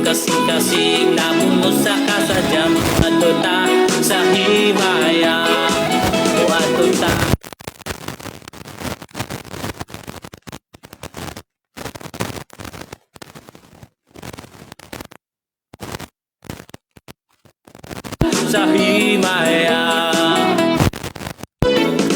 Kasing-kasing napuno sa kasadyang. Adto ta sa himaya. Moadto ta sa himaya.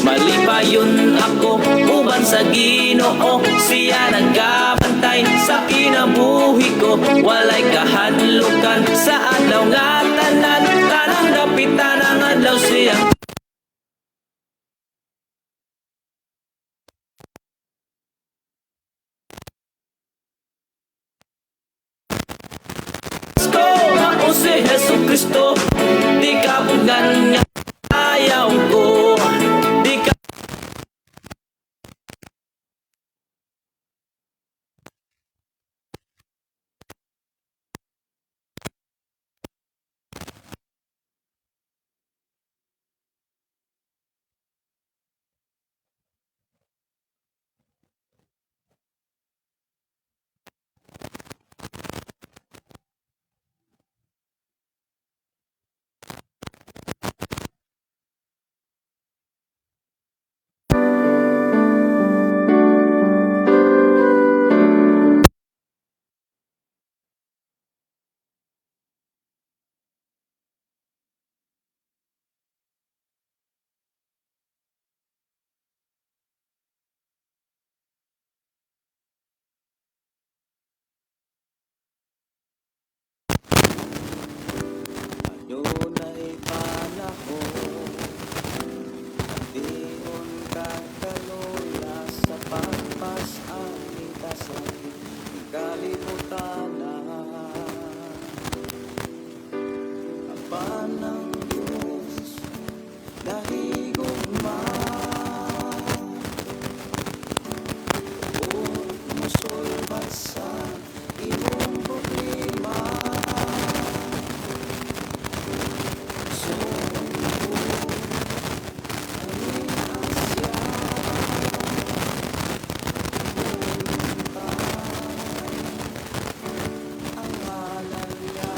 Malipayon ako uban sa Ginoo. Siya nagabantay sa kinabuhi ko. Walay kahadlukan sa adlaw nga tanan. Tanang dapitan ang adlaw siya. Ko mao si Hesus Kristo. Di kabungan nga ayaw ko. Di ka Adunay panahon, tion kag kaluya sa pagpas-an kasakit ning kalibutan. Apan ang Diyos nahigugma ug mosulbad sa imong problema. Igsoon ko, ani siya, Dulon ang ngalan niya.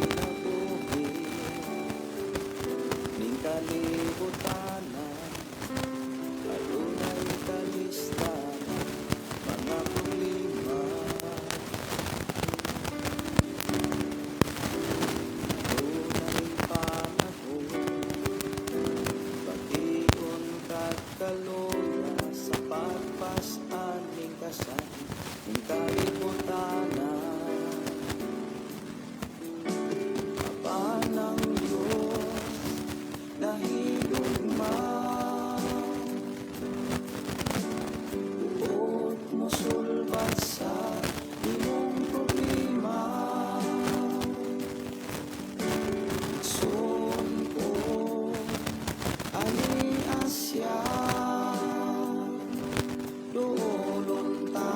Kinabuhi ning kalibutan, adunay kalista mga problema. Adunay panahon, bation kag kaluya sa pagpas-an ning kasakit ning kalibutan. Apan ang Diyos nahigugma buot mosulbad sa imong problema. Igsoon ko, ani siya, Duolon ta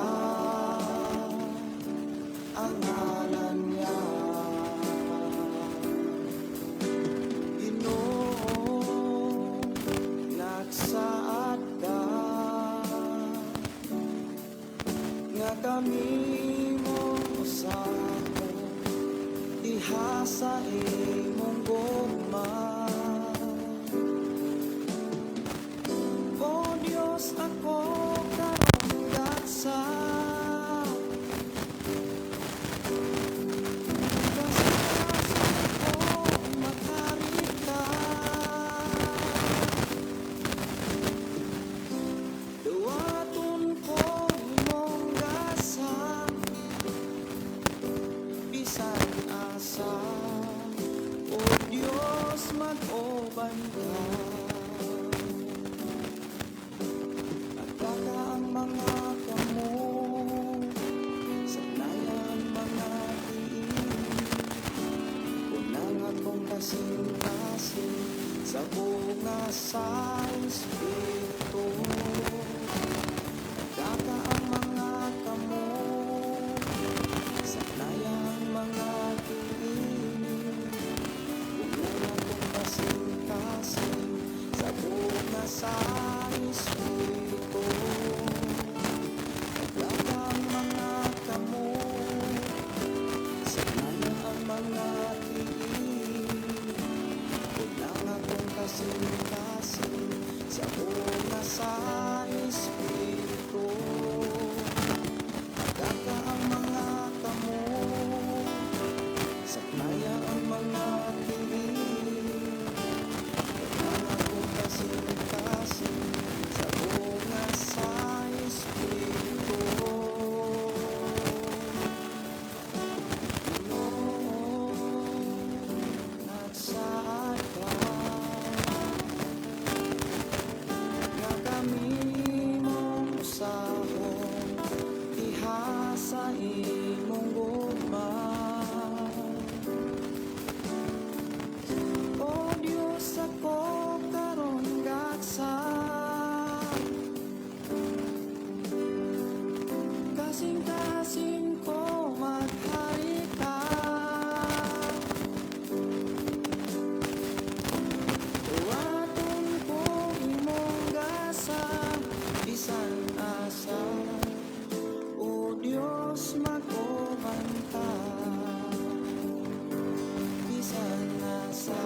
ang ngalan niya. Ginoo, nagsaad ka nga kami mosakop diha sa imong gugma. O Dios, ako karon gasa. Gasa ko maghari ka. Duwaton ko imong gasa bisan asa. O Dios, mag-uban ka. Nagtaka ang mga kamot, Saklayan mga tiil. Unang atong kasing-kasing sa bunga sa Espiritu. Nagtaka ang mga kamot. Saklaya ang mga tiil. Unang akong kasing-kasing sa una sa Espiritu. Agaka ang mga kamot, saklaya ang mga tiil. Unang akong kasing-kasing sa una sa Espiritu. Ginoo, nagsaad ka nga kami mong usahon diha sa imong gugma. O Diyos, ako karon gaksa, kasing-kasing ko maghari ka. Tuwaton ko imong gasa bisan asa. O Diyos, mag-uban ka bisan asa.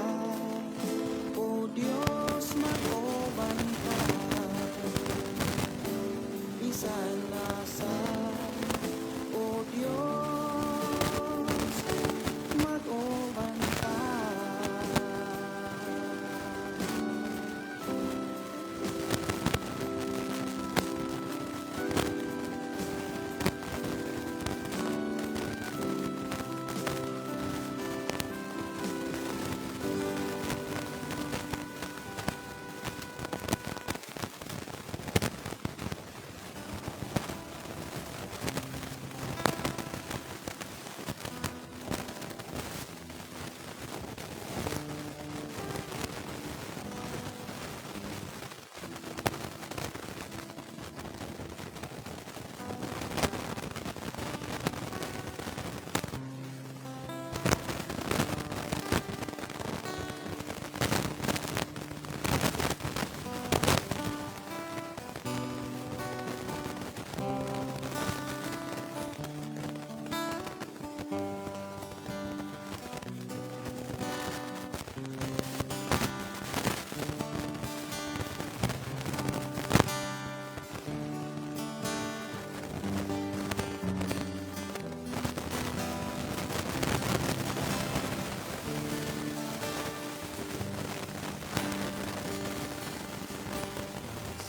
O Diyos, mag-uban ka bisan asa. O Diyos, mag-uban ka.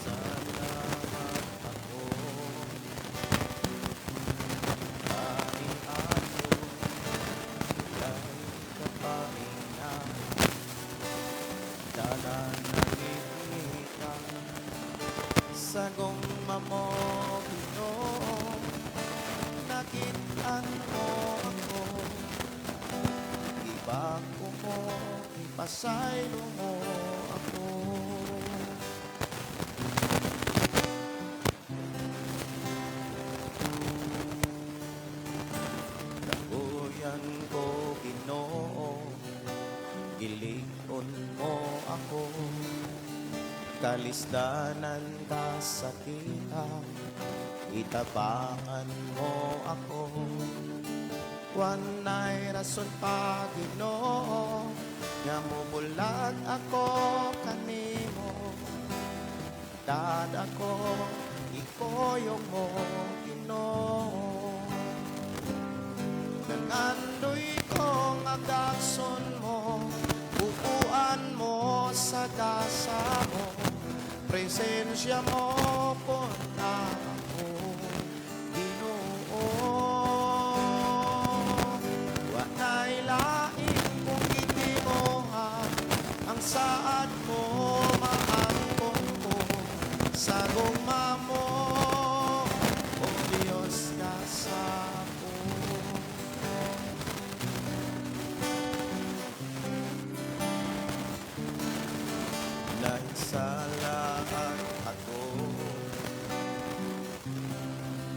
Salamat ako kaniadto, walay kapain na dalan nangita sa gugma mo, Ginoo. Nakit-an mo ako, gibag-o mo, ipasaylo mo ako. Kaluoyan ko, Ginoo, gilig-on mo ako. Kalisdanan kasakita, itabangan mo ako. Walay rason pa, Ginoo, nga mobulag ako kanimo. Dad ako, ikuyog mo, Ginoo. Nangandoy ko nga gakson mo, upuan mo sa gasa mo, presensya mo puna ako, Ginoo. Wa nay lain kung gitimuha, ang saad mo maangkon ko sa gugma mo, O Diyos, gasa ko. Nahisalaan ako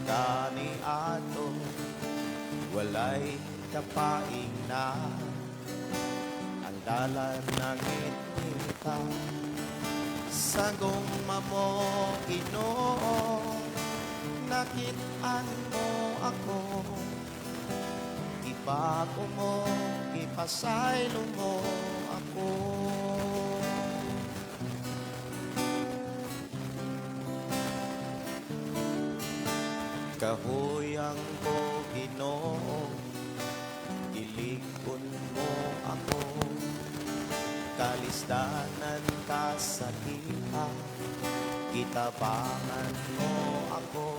kaniadto, walay kapaing na ang dalan nangitngita sa gugma mo, Ginoo. Nakit-an mo ako. Bag-o mo, ipasaylo mo ako. Kahuyang ko, Ginoo, gilig-on mo ako. Kalisdanan ka sa kita, gitabangan mo ako.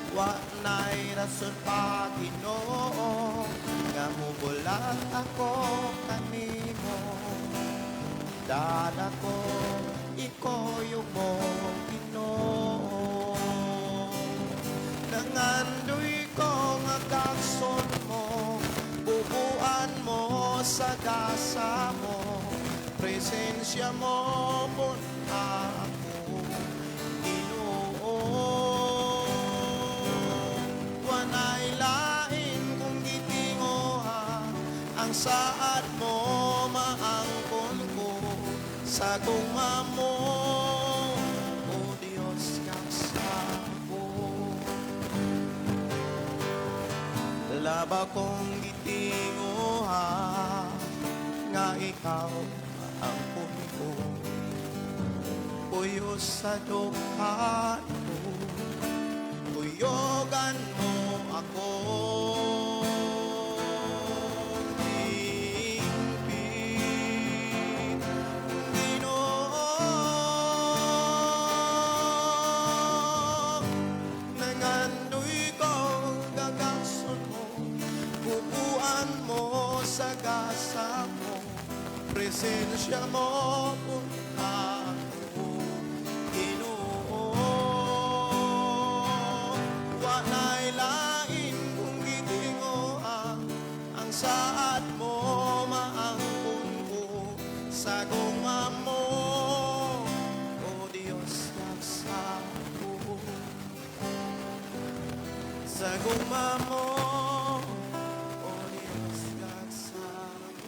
Wa na'y rason pa, Ginoo, nga mubulag ako kanimo. Dala ko, ikuyog mo, Ginoo. Nangandoy ko nga gakson mo, bubuan mo sa gasa mo, presensya mo pun ako, Ginoo. Walay lain kung gitinguha, ang saad mo maangkon ko sa gugma mo, O Diyos, gaksa ko. Laba kong gitinguha nga ikaw ang ko, puyo sa dughan ko, tuyogan mo ako. Hingpit, Ginoo, nangandoy ko gagakson mo, bubuan mo sa gasa mo, presensya mo kung ako, Ginoo. Walay lain kung gitinguha, ang saad mo maangkon ko sa gugma mo, O Diyos, gaksa ko. Sa gugma mo, O Diyos, gaksa ko.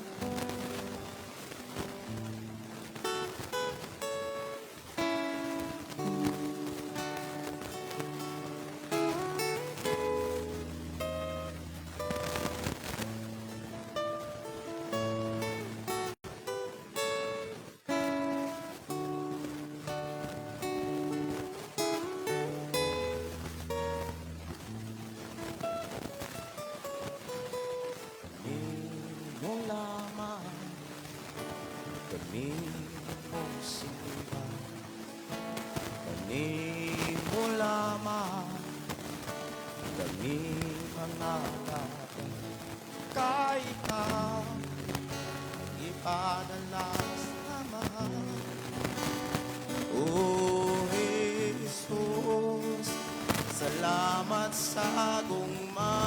Kanimo lamang kami mosimba, kanimo lamang kami mangalagad, kay ikaw ang ipadala sa Ama. O Jesus, salamat sa gugma,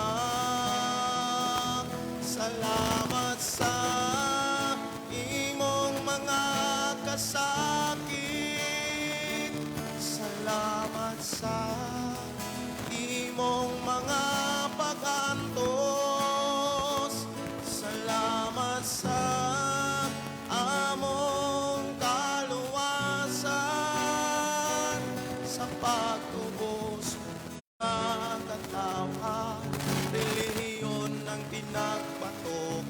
salamat sa imong mga kasakit, salamat sa imong mga pag-antos, salamat sa among kaluwasan, sa pagtubos ng katawhan, relihiyon ng pinagbatukan,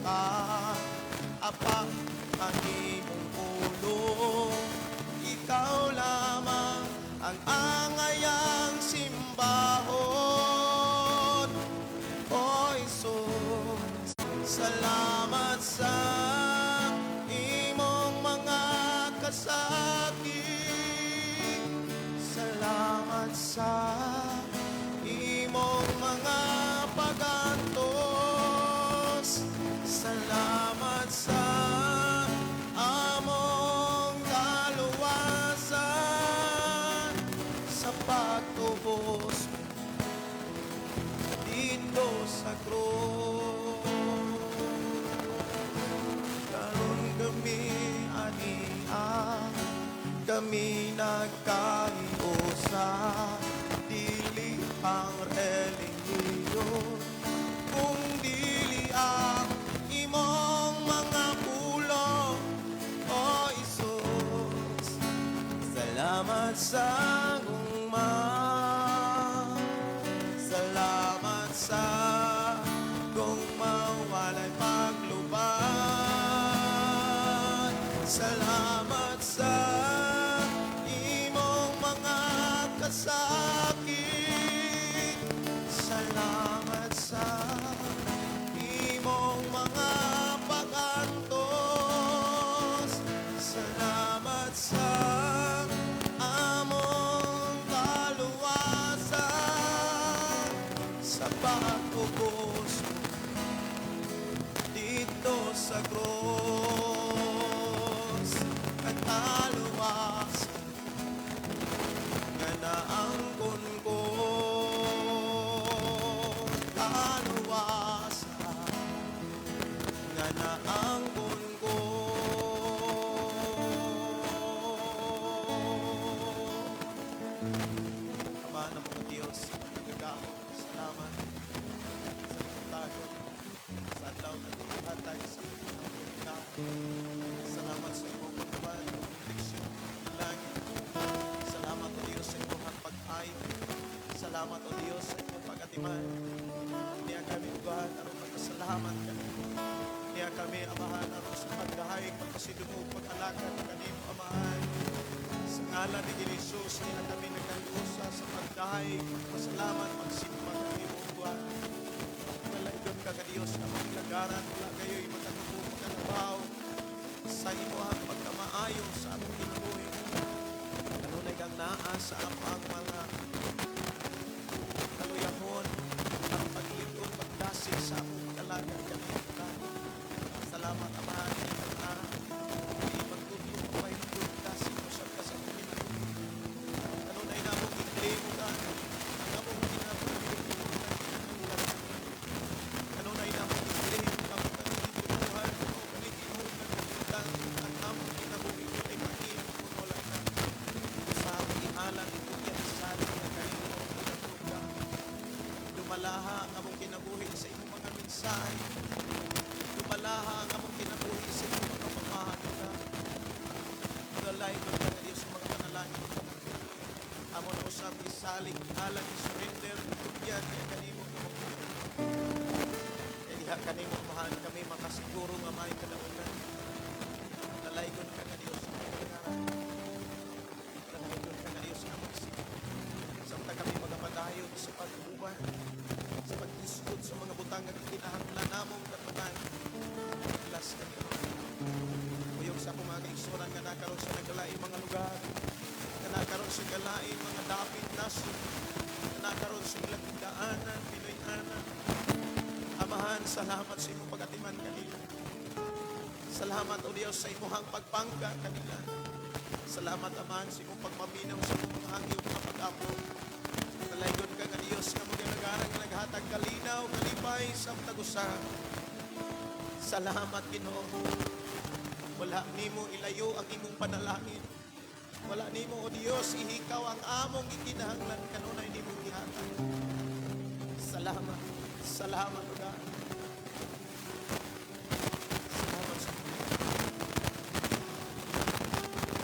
apak ang imong ulo, ikaw lamang ang angayang simbahon. O Jesus, salamat sa imong mga kasakit, salamat sa imong mga pag-antos, salamat sa among kaluwasan, sa pagtubos dito sa krus. Karon kami ania, kami nagkahiusa, dili ang relihiyon, kung dili ang imong mga pulong. O Isus, salamat sa gugma, salamat sa gugma. Salamat sa imong mga kasakit. Salamat sa imong mga pag-antos. Salamat sa among kaluwasan, sa pag-ubos mo dito sa krus at kaluwasan nga naangkon ko, kaluwasan nga naangkon ko. Ama ng mga Diyos, nagagahom, salamat sa imong sa adlaw na ihatag sa among. Salamat sa imong pagkaban, proteksyon, langit. Salamat, O Diyos, sa imong pag-ayo. Salamat, O Diyos, sa imong pag-atiman. Niya kami ugahan aron magpasalamat kanimo. Niya kami, Amahan, aron sa pagdahayag, pagpasidungog, pag-alagad kanimo, Amahan. Sa ngalan ni Jesus, niya kami nagkalusa sa pagdahayag, pagpasalamat, pagsimba kanimo, ugahan. Malaygon ka ka Diyos na maglagaran, wala kayo'y makatubo, makalabaw sa imuhang pagkamaayo sa among kinabuhi. Kanunay kang naa sa among mga kaluyahon, ang paglitod, pagdasig sa among pag-alagad kanimo ka. Salamat, Amahan, ikaw na magtudlo, pahintod, dasig usab ka sa among kinabuhi. Kanunay na among i-claim ka, ang among kinabuhi, kanunay na among i-claim ka, ang kanikibuhan, o kanikibuhan, ang among kinabuhi ay mahimo kung wala ka. Sa among ihalan, itugyan, isalig na kanimo, ka. Dumalaha ang among kinabuhi sa imong mga mensahe. Dumalaha ang among kinabuhi sa imong mga pamahanan ka. Magalay ka nga Diyos sa mga panalangin. Amo na usab isalig, ihalan, i-surrender, itugyan kay kanimo ang among kinabuhi. Kaya diha kanimo, Amahan, kami makasiguro nga may kadaugan. Nalaygon ka nga Diyos sa mga kalagaran. Nalaygon ka nga Diyos sa among isip. Samtang kami magapadayon sa pag-uban, sa pag-isgot sa mga butang nga kinahanglan namong katunan. Bless kami. Kuyog sa akong mga kaigsuonan nga nakaroon sa nagkalaing mga lugar, nga nakaroon sa kalaing mga dapit nasod, nga nakaroon sa ilang daanan, Pinoy-anan. Amahan, salamat sa imong pagatiman kanila. Salamat, O Diyos, sa imuhang pagpangga kanila. Salamat, Amahan, sa imong pagpaminaw sa imong mga hangyo, mga pag-apo. Nalaygon ka nga Diyos nga mga nga naghatag kalinaw, kalipay sa tagusa. Salamat, Ginoo. Wala nimo ilayo ang imong panalangin. Wala nimo, O Diyos, ihikaw ang among ikinahanglan kanunay nimo gihatag. Salamat. Salamat, O God. Salamat sa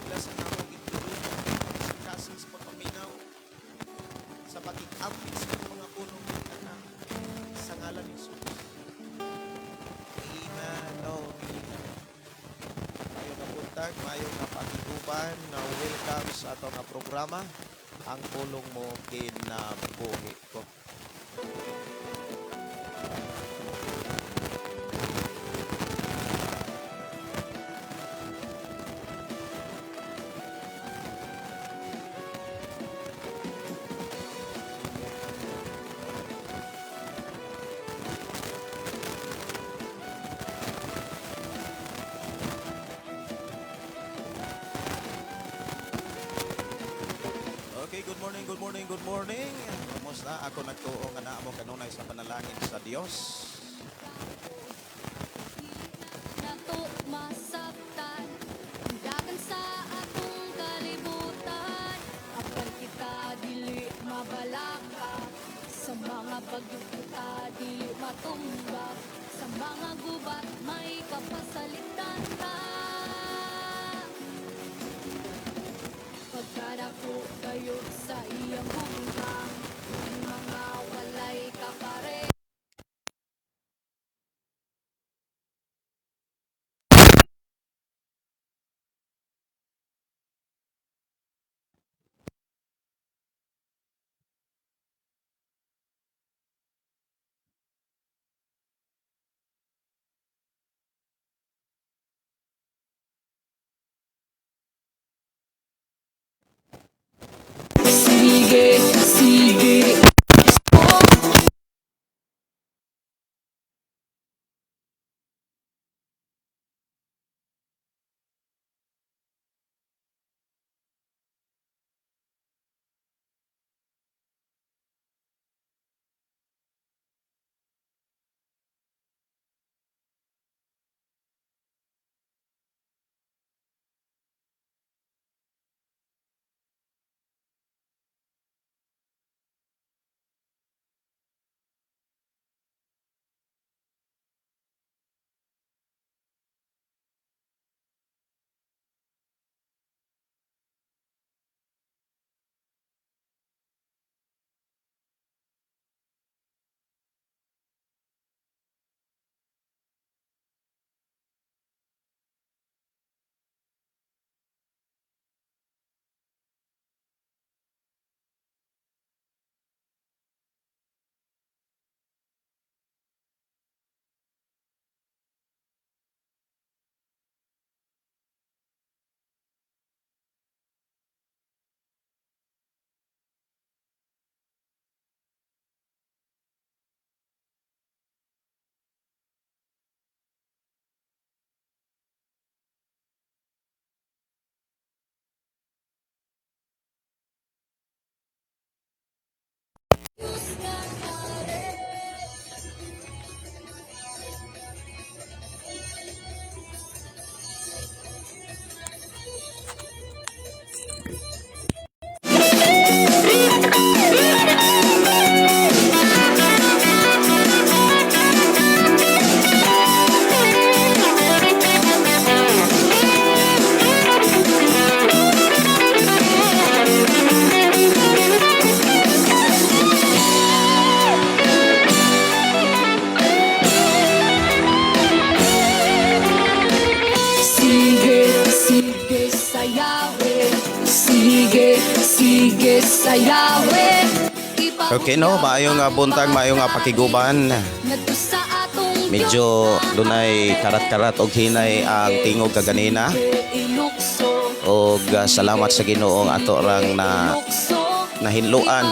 Bless ang among itulong sa kasing sa pagpaminaw, sa pag-ampit sa mga punong anak, sa ngalan ni Jesus. Amen. Oh, amen. Mayo nga buntag, mayo nga pakiguban, nga welcome sa ato nga programa, Ang Pulong Mo Kinabuhi Ko. Okay, good morning, good morning, good morning. Kumusta? Ako nagtuo nga naa mo kanunay sa panalangin sa Dios. Nato masabtan ang dagan sa atong kalibutan, apan kita dili mabalaka sa mga bagyo, kita dili matumba sa mga gubat, may kapasalitan ta. Pagkadako kayo sa iyang gugma, ang mga walay kapare. Sige sayawe. Okay no, maayong nga buntag, maayong nga pakiguban. Ngadto sa atong Medyo dunay karat-karat og hinay ang tingog kaganina. Ilukso. Og salamat sa Ginoo nga ato rang na nahinluan.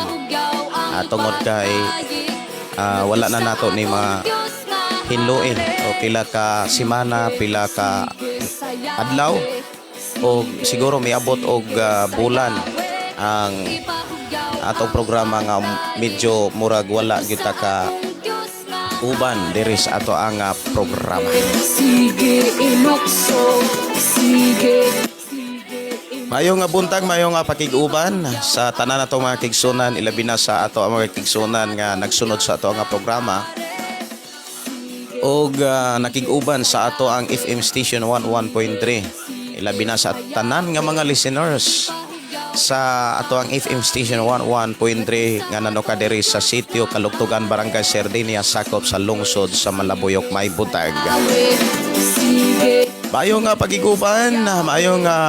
Tungod kay, wala na nato ni mga hinluin o pila ka semana, pila ka adlaw o siguro miabot og bulan ang atong programa nga medyo murag wala gyud ta ka uban diri sa ato ang programa. Sige ilukso, sige. Maayong nga buntag, maayong nga pakig-uban sa tanan nato mga kigsunan, ilabi na sa ato ang mga kigsunan nga nagsunod sa ato nga programa og nakig-uban sa ato ang FM station 11.3, ilabi na sa tanan nga mga listeners sa ato ang FM station 11.3 nga nanuka diri sa sitio Kalugtugan, Barangay Sardinia, sakop sa lungsod sa Malabuyok. May buntag. Sige. Maayong nga pagiguban, maayong nga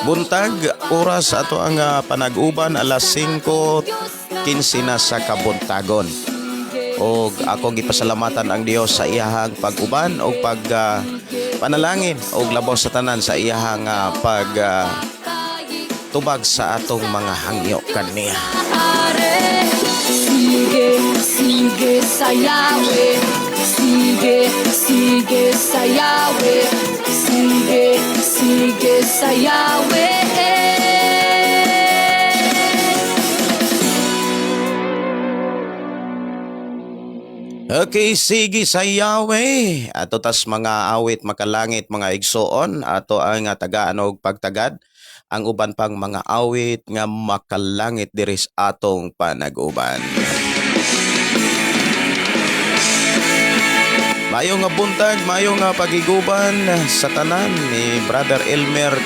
buntag, oras ato ang panag-uban alas 5:15 na sa kabuntagon. Og ako gipasalamatan ang Dios sa iyahang pag-uban og pag panalangin og labaw sa tanan sa iyahang pag tubag sa atong mga hangyo kaniya. Sige, sige sayawe. Sige, sige sayawe. Sige, sige sayawe. Okay, sige sa Yahweh. Ato tas mga awit makalangit, mga igsoon, ato ang tagaan og pagtagad ang uban pang mga awit nga makalangit diri sa atong panag-uban. Maayong nga buntag, maayong nga pagiguban sa tanan ni Brother Elmer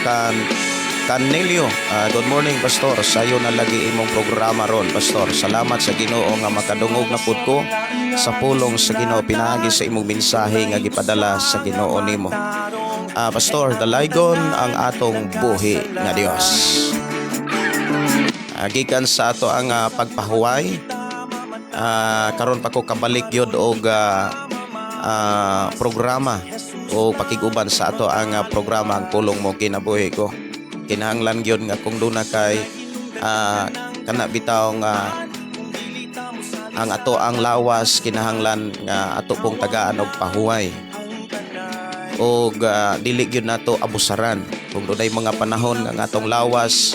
Canelio. Good morning, Pastor. Sayo na lagi imong programa ron, Pastor. Salamat sa Ginoo nga makadungog na pud ko sa pulong sa Ginoo pinaagi sa imong mensahe nga gipadala sa Ginoo nimo. Pastor, dalaygon ang atong buhi nga Dios. Gikan sa ato ang pagpahuway, karon pa ko kabalik gyud og programa o pakig-uban sa ato ang programa Ang Pulong Mo Kinabuhi Ko. Kinahanglan gyud nga kung duna kay kana bitaw nga ang ato ang lawas, kinahanglan nga ato pong tagaan og pahuway og dili gyud nato abusaran. Kung dunay mga panahon nga ang atong lawas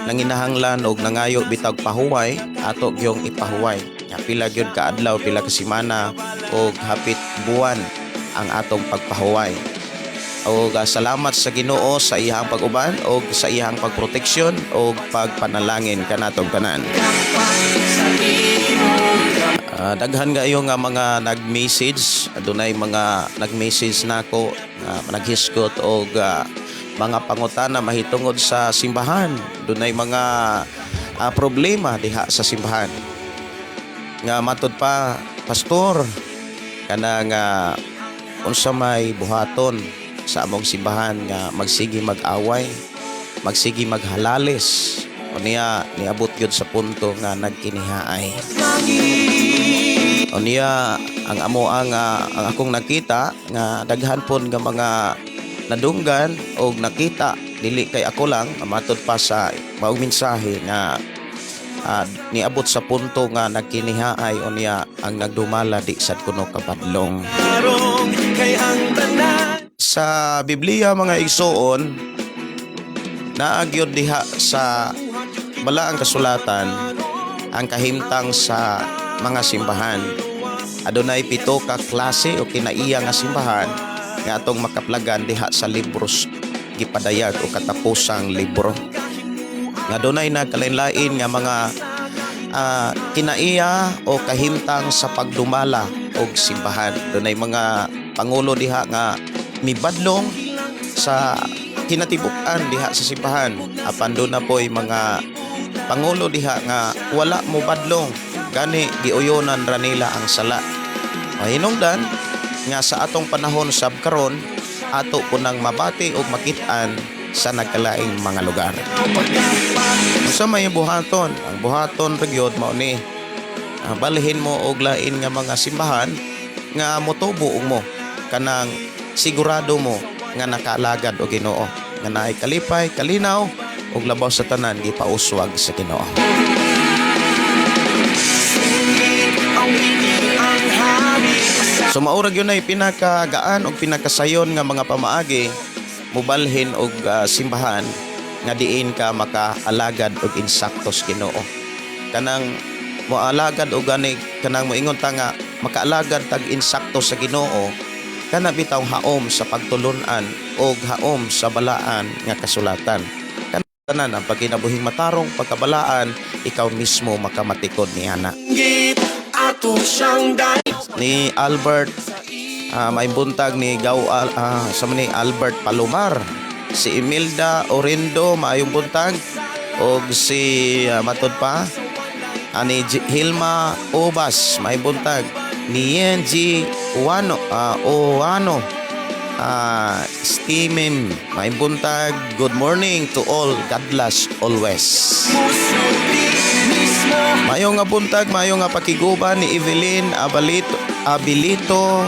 nanginahanglan og nangayo bitag pahuway, ato gyung ipahuway nga pila gyud ka adlaw, pila ka semana og hapit buwan ang atong pagpahuway. Og salamat sa Ginoo sa iyang pag-uban og sa iyang pagproteksyon og pagpanalangin kanatong tanan. Daghan kayo nga mga nag-message, adunay mga nag-message nako nga naghisgot og mga pangutana mahitungod sa simbahan. Dunay mga problema diha sa simbahan. Nga matud pa, "Pastor, kana nga unsa may buhaton sa among simbahan nga magsige mag-away, magsige maghalalis, unya niabot gyud sa punto nga nagkinihaay?" Unya ang amo ang akong nakita nga daghan pon nga mga nadunggan og nakita, dili kay ako lang, matud pa sa maong mensahe nga niabot sa punto nga nagkinihaay, unya ang nagdumala di sad kuno kabadlong. Sa Biblia, mga igsoon, naagyod diha sa Balaang Kasulatan ang kahimtang sa mga simbahan. Adunay 7 ka klase o kinaiya nga simbahan nga atong makaplagan diha sa libros gipadayag o katapusang libro. Nga dunay nagkalain-lain nga mga kinaiya o kahimtang sa pagdumala og simbahan. Dunay mga pangulo diha nga mibadlong sa kinatibuk-an diha sa simbahan. Apan duna po'y mga pangulo diha nga wala mo badlong, gani giuyonan ra nila ang sala. Mahinungdan nga sa atong panahon sab karon ato punang mabati og makit-an. sa nagkalaing mga lugar. Unsa may buhaton? Ang buhaton ra gyud mao ni balhin mo og lain nga mga simbahan nga motubo og mo kanang sigurado mo nga nakaalagad og Ginoo, nga naay kalipay, kalinaw ug labaw sa tanan gipauswag sa Ginoo. So mao ra gyud ay pinakagaan og pinakasayon nga mga pamaagi mubalhin og simbahan nga diin ka makaalagad og insakto sa Ginoo. Kanang moalagad og gani, kanang moingon ta nga makaalagad tag insakto sa Ginoo, kana bitaw haom sa pagtulun-an og haom sa balaan nga kasulatan. Kana tanan ang pagkinabuhing matarong, pagkabalaan, ikaw mismo makamatikod niana. Ni Albert, may buntag ni Gaw sa ni Albert Palomar, si Imelda Orindo, maayong buntag, og si matud pa ani Hilma Obas, may buntag ni Yen G Wano, Oano, Steamim, may buntag. Good morning to all. God bless always. Mayo nga buntag, mayo nga pakiguban ni Evelyn Abalito, Abilito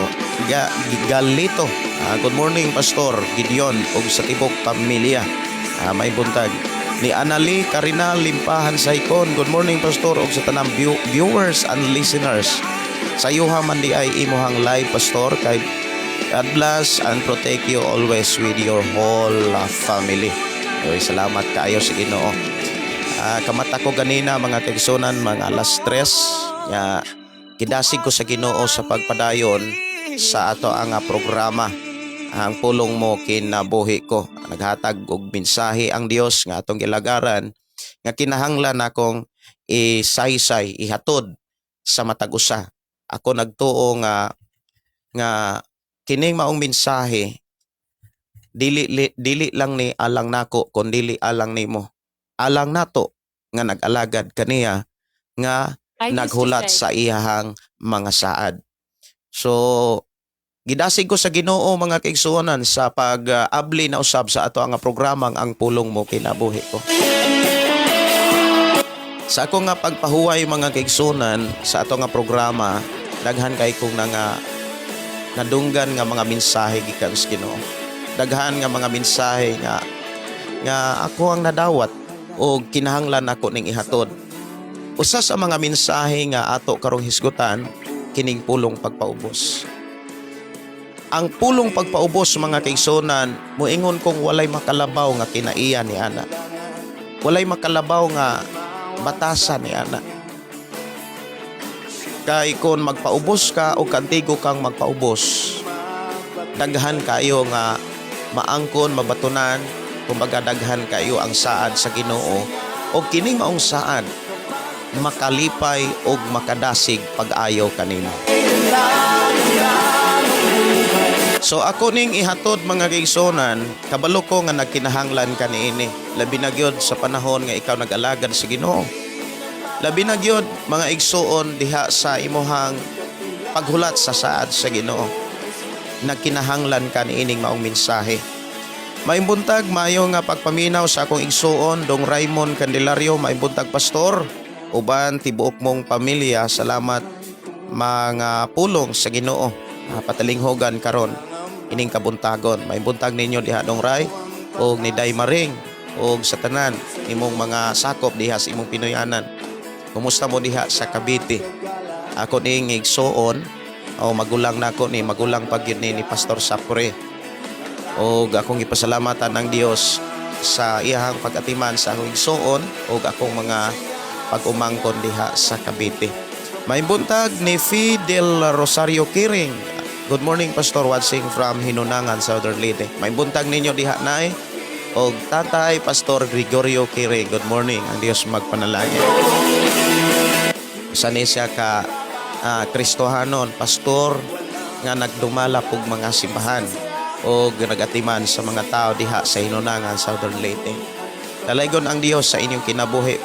Galito. Good morning, Pastor Gideon ug sa tibok pamilya. May buntag ni Anali Karina Limpahan Saikon. Good morning, Pastor, ug sa tanang viewers and listeners. Sayuha man di ay imuhang live, Pastor, kay God bless and protect you always with your whole family. Oy, salamat kaayo sa Ginoo. Kamata ko ganina, mga kaigsuonan, mga alas 3 nga gidasig ko sa Ginoo sa pagpadayon sa ato ang programa Ang Pulong Mo Kinabuhi Ko. Naghatag og mensahe ang Dios nga atong gilagaran nga kinahanglan akong isaysay, ihatod sa matag usa. Ako nagtuo nga kining maong mensahe dili lang ni alang nako kun dili alang nimo, alang nato nga nag-alagad kaniya nga I used to naghulat say, sa iyahang mga saad. So gidasig ko sa Ginoo, mga kaigsuonan, sa pag-abli na usab sa ato ang programang Ang Pulong Mo Kinabuhi Ko. Sa ako nga pagpahuway, mga kaigsuonan, sa ato nga programa, daghan kay kong nga nadunggan nga mga mensahe gikan sa Ginoo. Daghan nga mga mensahe nga ako ang nadawat o kinahanglan ako ning ihatod. Usa sa mga mensahe nga ato karong hisgutan, kining pulong pagpaubos. Ang pulong pagpaubos, mga kaigsuonan, moingon kong walay makalabaw nga kinaiya ni ana. Walay makalabaw nga batasan ni ana. Kay kon magpaubos ka o kantigo kang magpaubos, daghan kayo nga maangkon, mabatunan, kumbaga daghan kayo ang saad sa Ginoo o kining maong saad makalipay og makadasig pag-ayo kanimo. So ako ning ihatod, mga kaigsuonan, kabalo ko nga nagkinahanglan ka niini. Labi na gyud sa panahon nga ikaw nag-alagad sa Ginoo. Labi na gyud, mga igsuon, diha sa imuhang paghulat sa saad sa Ginoo. Nagkinahanglan ka niining maong mensahe. Maayong buntag, maayo nga pagpaminaw sa akong igsuon, Dong Raymond Candelario, maayong buntag, Pastor. Uban tibuok mong pamilya, salamat mga pulong sa Ginoo. Patalinghogan karon ining kabuntagon. Maayong buntag ninyo diha, Dong Ray, og ni Day Maring og sa tanan imong mga sakop diha sa imong Pinoyanan. Kumusta mo diha sa Cavite? Ako ning igsuon o magulang nako ni, magulang pag yun ni Pastor Sapre. Og akong ipasalamatan ang Dios sa iyahang pag-atiman sa akong igsuon og akong mga pag-umangkon diha sa Cavite. May buntag ni Fidel Rosario Kiring. Good morning, Pastor, watching from Hinunangan, Southern Leyte. May buntag ninyo diha, nay og Tatay Pastor Gregorio Kiring. Good morning. Ang Dios magpanalangin. Usa ni siya ka Kristohanon, pastor nga nagdumala og mga simbahan o nagatiman sa mga tao diha sa Hinunangan, Southern Leyte. Dalaygon ang Dios sa inyong kinabuhi.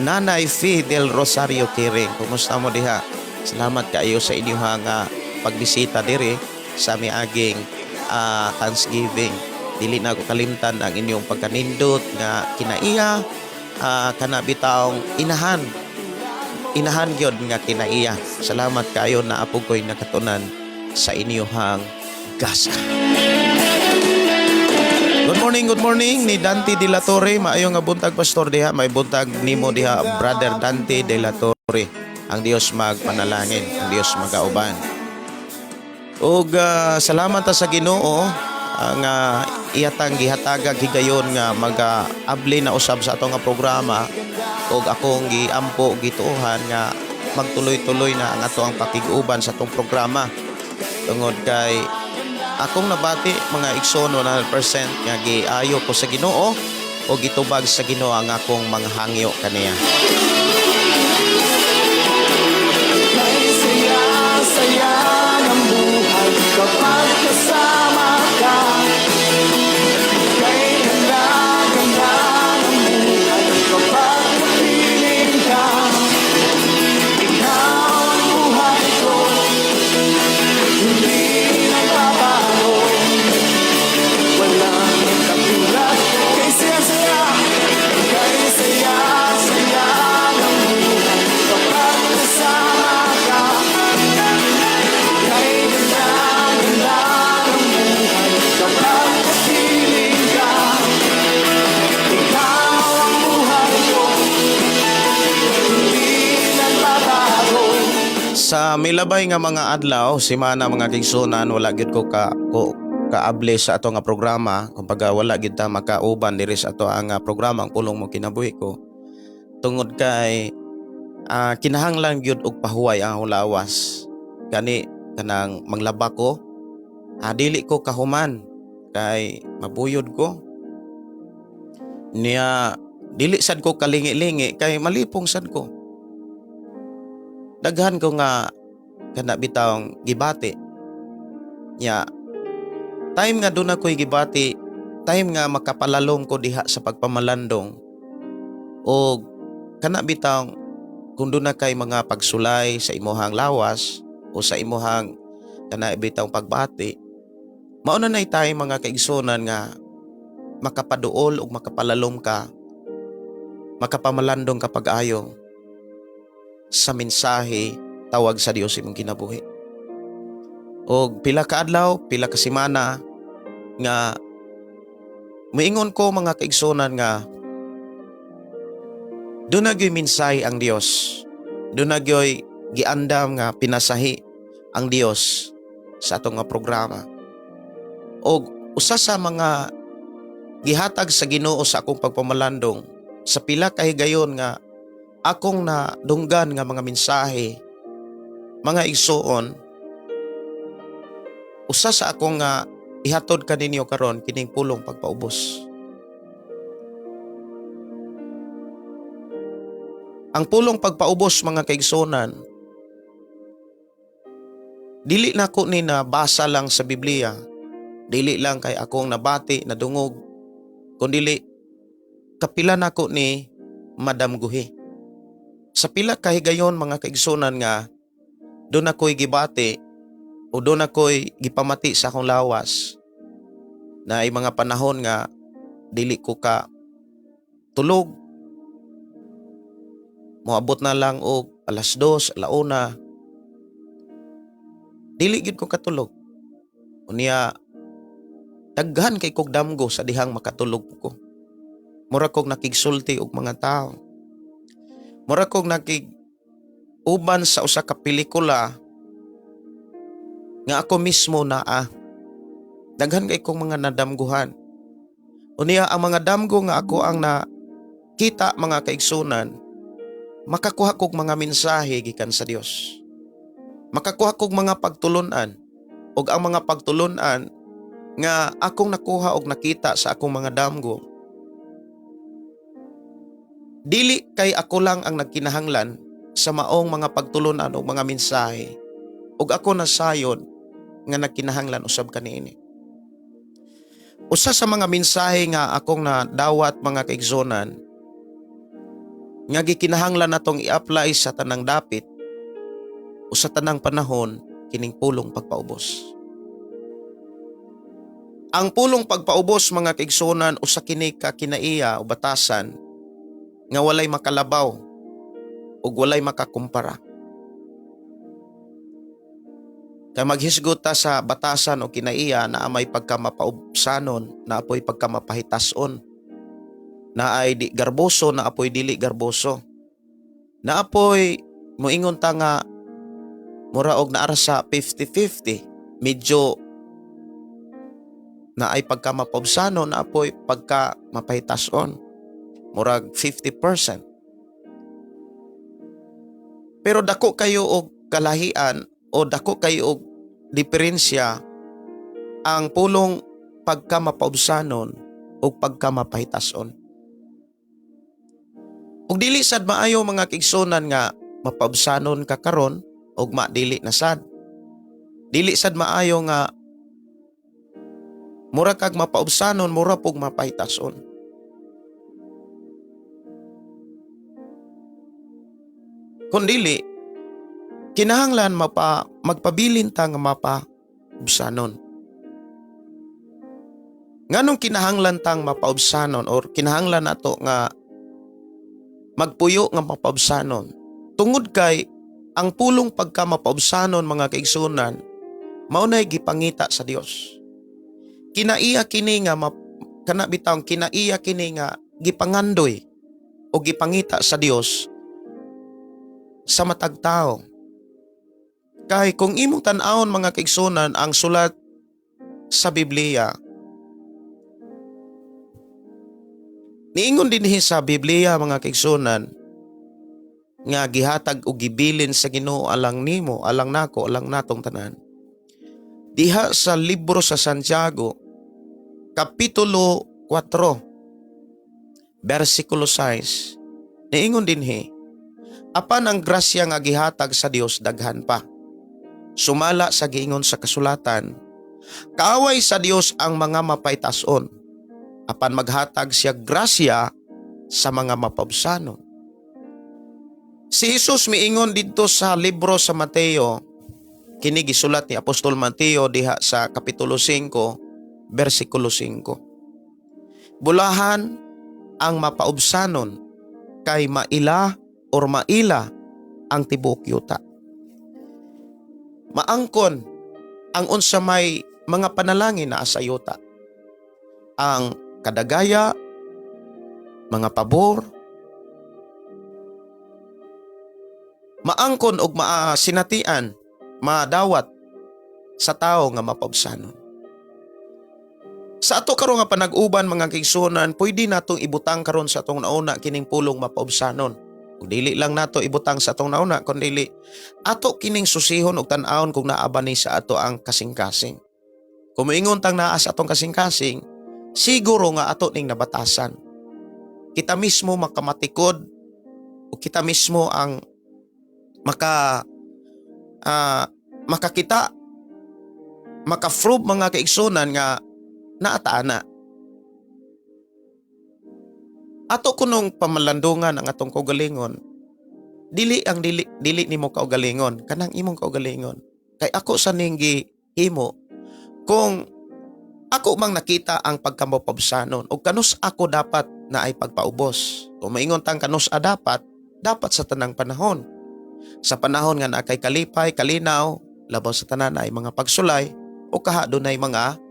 Nanay Fidel Rosario Kiring, kumusta mo diha? Salamat kaayo sa inyong pagbisita diri sa miaging Thanksgiving. Dili na ako kalimtan ang inyong pagkanindot nga kinaiya, kana bitawng inahan. Inahan gyud nga kinaiya. Salamat kayo na apog ko'y nakatunan sa inyuhang gasa. Good morning ni Dante De La Torre. Maayo nga buntag, pastor, diha. May buntag nimo diha, Brother Dante De La Torre. Ang Dios magpanalangin, ang Dios magauban. Ug salamat ta sa Ginoo ang iyatang gihatagag higayon nga maga-abli na usab sa ato nga programa ug akong giampo, gituohan nga magtuloy-tuloy na ang ato ang pakig-uban sa atong programa tungod kay akong nabati, mga igsoon, 100% nga giayo ko sa Ginoo o gitubag sa Ginoo ang akong mga hangyo kaniya. Kay saya, saya ng buhay kapag kasama ka. Kay ganda, ganda ng buhay kapag kapiling ka. Ikaw ang buhay ko, hindi nagbabago. Walang katulad. Kay saya, saya, kay saya, saya ng buhay kapag kasama ka. Kay ganda, ganda ng buhay kapag kapiling ka. Ikaw ang buhay ko, hindi nagbabago. Sa milabay nga mga adlaw, simana, mga kaigsuonan, wala gyud ko kaable sa ato nga programa. Kumbaga wala gyud ta makauban diri sa ato ang programa, Ang Pulong Mo Kinabuhi Ko. Tungod kay kinahanglan gyud og pahuway ang akong lawas. Gani kanang manglaba ko, dili ko kahuman kay mabuyod ko. Niya dili sad ko kalingi-lingi kay malipong sad ko. Daghan ko nga kana bitawng gibati. Nya time nga doon ako'y gibati, time nga makapalalom ko diha sa pagpamalandong o kana bitawng kung doon na kay mga pagsulay sa imuhang lawas o sa imuhang kana bitawng pagbati, mao na nay time, mga kaigsunan, nga makapaduol ug makapalalom ka, makapamalandong ka pag-ayo sa mensahe, tawag sa Dios imong kinabuhi. Og pila ka adlaw, pila ka semana nga muingon ko, mga kaigsunan, nga doon na gyoy mensahe ang Dios. Doon na gyoy giandam nga pinasahi ang Dios sa atong nga programa. Og usa sa mga gihatag sa Ginoo sa akong pagpamalandong sa pila ka higayon nga akong nadunggan nga mga mensahe, mga igsuon, usa sa akong nga ihatod kaninyo karon kining pulong pagpaubos. Ang pulong pagpaubos, mga kaigsunan, dili na ko ni nabasa lang sa Biblia, dili lang kay akong nabati, nadungog, kundili kapila nako ni madamguhi. Sa pila kahigayon, mga kaigsunan, nga doon ako'y gibati o doon ako'y gipamati sa akong lawas na ay mga panahon nga dili ko ka tulog, moabot na lang og 2:00, 1:00, dili gyud ko katulog. Unya daghan kay kog damgo sa dihang makatulog ko. Mura kog nakigsulti og mga tao, mura kog nakig uban sa usa ka pelikula nga ako mismo naa. Daghan kay kong mga nadamguhan. Unya ang mga damgo nga ako ang nakita, mga kaigsunan, makakuha kog mga mensahe gikan sa Dios. Makakuha kog mga pagtulunan ug ang mga pagtulunan nga akong nakuha og nakita sa akong mga damgo, dili kay ako lang ang nagkinahanglan sa maong mga pagtulunan o mga mensahe ug ako nasayod nga nagkinahanglan usab kaniini. Usa sa mga mensahe nga akong nadawat, mga kaigsunan, nga gikinahanglan natong i-apply sa tanang dapit o sa tanang panahon, kining pulong pagpaubos. Ang pulong pagpaubos, mga kaigsuonan, usa kini ka kinaiya o batasan nga walay makalabaw ug walay makakumpara. Kay maghisgot ta sa batasan o kinaiya na may pagkamapaubsanon, naa poy pagkamapahitason, naay di garboso, naa poy dili garboso. Naa poy moingon ta nga mura og naara sa 50-50, medyo naay pagkamapaubsanon, naa poy pagkamapahitason. Murag 50%. Pero dako kayo og kalahian o dako kayo og diferensya ang pulong pagkamapaubsanon o pagkamapahitason. Ug dili sad maayo, mga kaigsuonan, nga mapaubsanon ka karon ug madili na sad. Dili sad maayo nga mura kag mapaubsanon, mura pug mapahitason. Kung dili, kinahanglan magpabilin ta nga mapaubsanon. Nganong kinahanglan tang mapaubsanon or kinahanglan nato nga magpuyo nga mapaubsanon? Tungod kay ang pulong pagka mapaubsanon, mga kaigsuonan, mao nay gipangita sa Dios. Kinaiya kini nga kana bitawng kinaiya kini nga gipangandoy o gipangita sa Dios sa matag tao. Kay kung imong tan-awon, mga kaigsuonan, ang sulat sa Biblia, niingon dinhi sa Biblia, mga kaigsuonan, nga gihatag og gibilin sa Ginoo alang nimo, alang nako, alang natong tanan. Diha sa libro sa Santiago, Kapitulo 4, versikulo 6, niingon dinhi, "Apan ang grasya nga gihatag sa Dios daghan pa. Sumala sa giingon sa kasulatan, kaaway sa Dios ang mga mapaytason, apan maghatag siya grasya sa mga mapaubsanon." Si Jesus miingon didto sa libro sa Mateo, kini gisulat ni Apostol Mateo diha sa Kapitulo 5, versikulo 5. "Bulahan ang mapaubsanon kay maila or maila ang tibuok yuta." Maangkon ang unsa may mga panalangin naa sa yuta. Ang kadagaya, mga pabor, maangkon og maasinatian, madawat sa tao nga mapaubsanon. Sa ato karon nga panag-uban, mga kaigsuonan, pwede natong ibutang karon sa atong nauna kining pulong mapaubsanon. Ug dili lang nato ibutang sa atong nauna, kundi ato kining susihon og tan-awon kung naa ba ni sa ato ang kasing-kasing. Kung moingon tang naa sa atong kasing-kasing, siguro nga ato ning nabatasan. Kita mismo makamatikod o kita mismo ang makakita, maka-prove, mga kaigsuonan, nga naa ta ana. Ato kunong pamalandungan ang atong kaugalingon. Dili ang dili dili nimo kaugalingon, kanang imong kaugalingon. Kay ako sa ning gihimo kung ako mang nakita ang pagkamapabsanon o kanus ako dapat na ay pagpaubos. Kung maingon tang kanus a dapat, dapat sa tanang panahon. Sa panahon nga naa kay kalipay, kalinaw, labaw sa tanan ay mga pagsulay o kaha dunay mga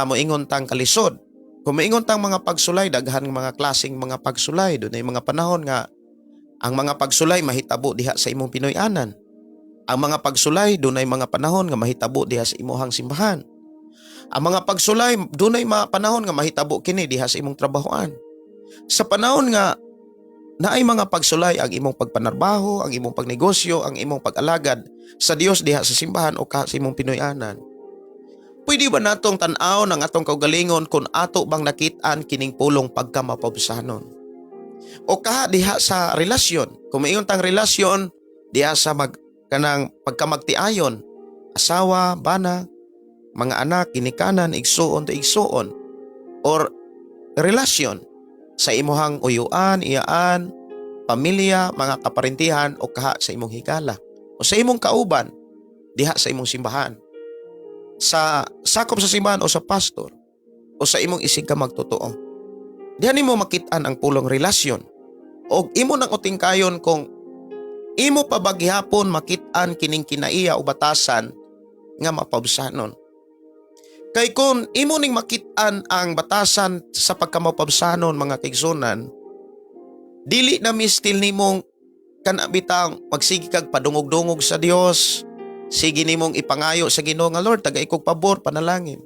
moingon tang kalisod. Kung maingon tang mga pagsulay, daghan nga mga klaseng mga pagsulay. Dunay mga panahon nga ang mga pagsulay mahitabo diha sa imong Pinoy-anan. Ang mga pagsulay, dunay mga panahon nga mahitabo diha sa imuhang simbahan. Ang mga pagsulay, dunay mga panahon nga mahitabo kini diha sa imong trabahoan. Sa panahon nga naay mga pagsulay ang imong pagpanarbaho, ang imong pagnegosyo, ang imong pag-alagad sa Dios diha sa simbahan o ka sa imong Pinoy-anan. Pwede ba natong tan-aw ng atong kaugalingon kung ato bang nakit-an kining pulong pagkamapabsanon? O kaha diha sa relasyon, kung maingon tang relasyon diha sa kanang pagkamagtiayon, asawa, bana, mga anak, ginikanan, igsuon to igsuon, or relasyon sa imuhang uyuan, iyaan, pamilya, mga kaparintihan o kaha sa imong higala o sa imong kauban diha sa imong simbahan. Sa sakop sa simbahan o sa pastor o sa imong isig ka magtotoo. Diha nimo makit-an ang pulong relasyon. Og imo nang utingkayon kung imo pa ba gihapon makit-an kining kinaiya o batasan nga mapabsanon. Kay kung imo ning makit-an ang batasan sa pagkamapabsanon, mga kaigsunan, dili na mistil nimong kana bitang magsige kag padungog-dungog sa Dios, sige nimong ipangayo sa Ginoo nga, "Lord, tagai kog pabor, panalangin."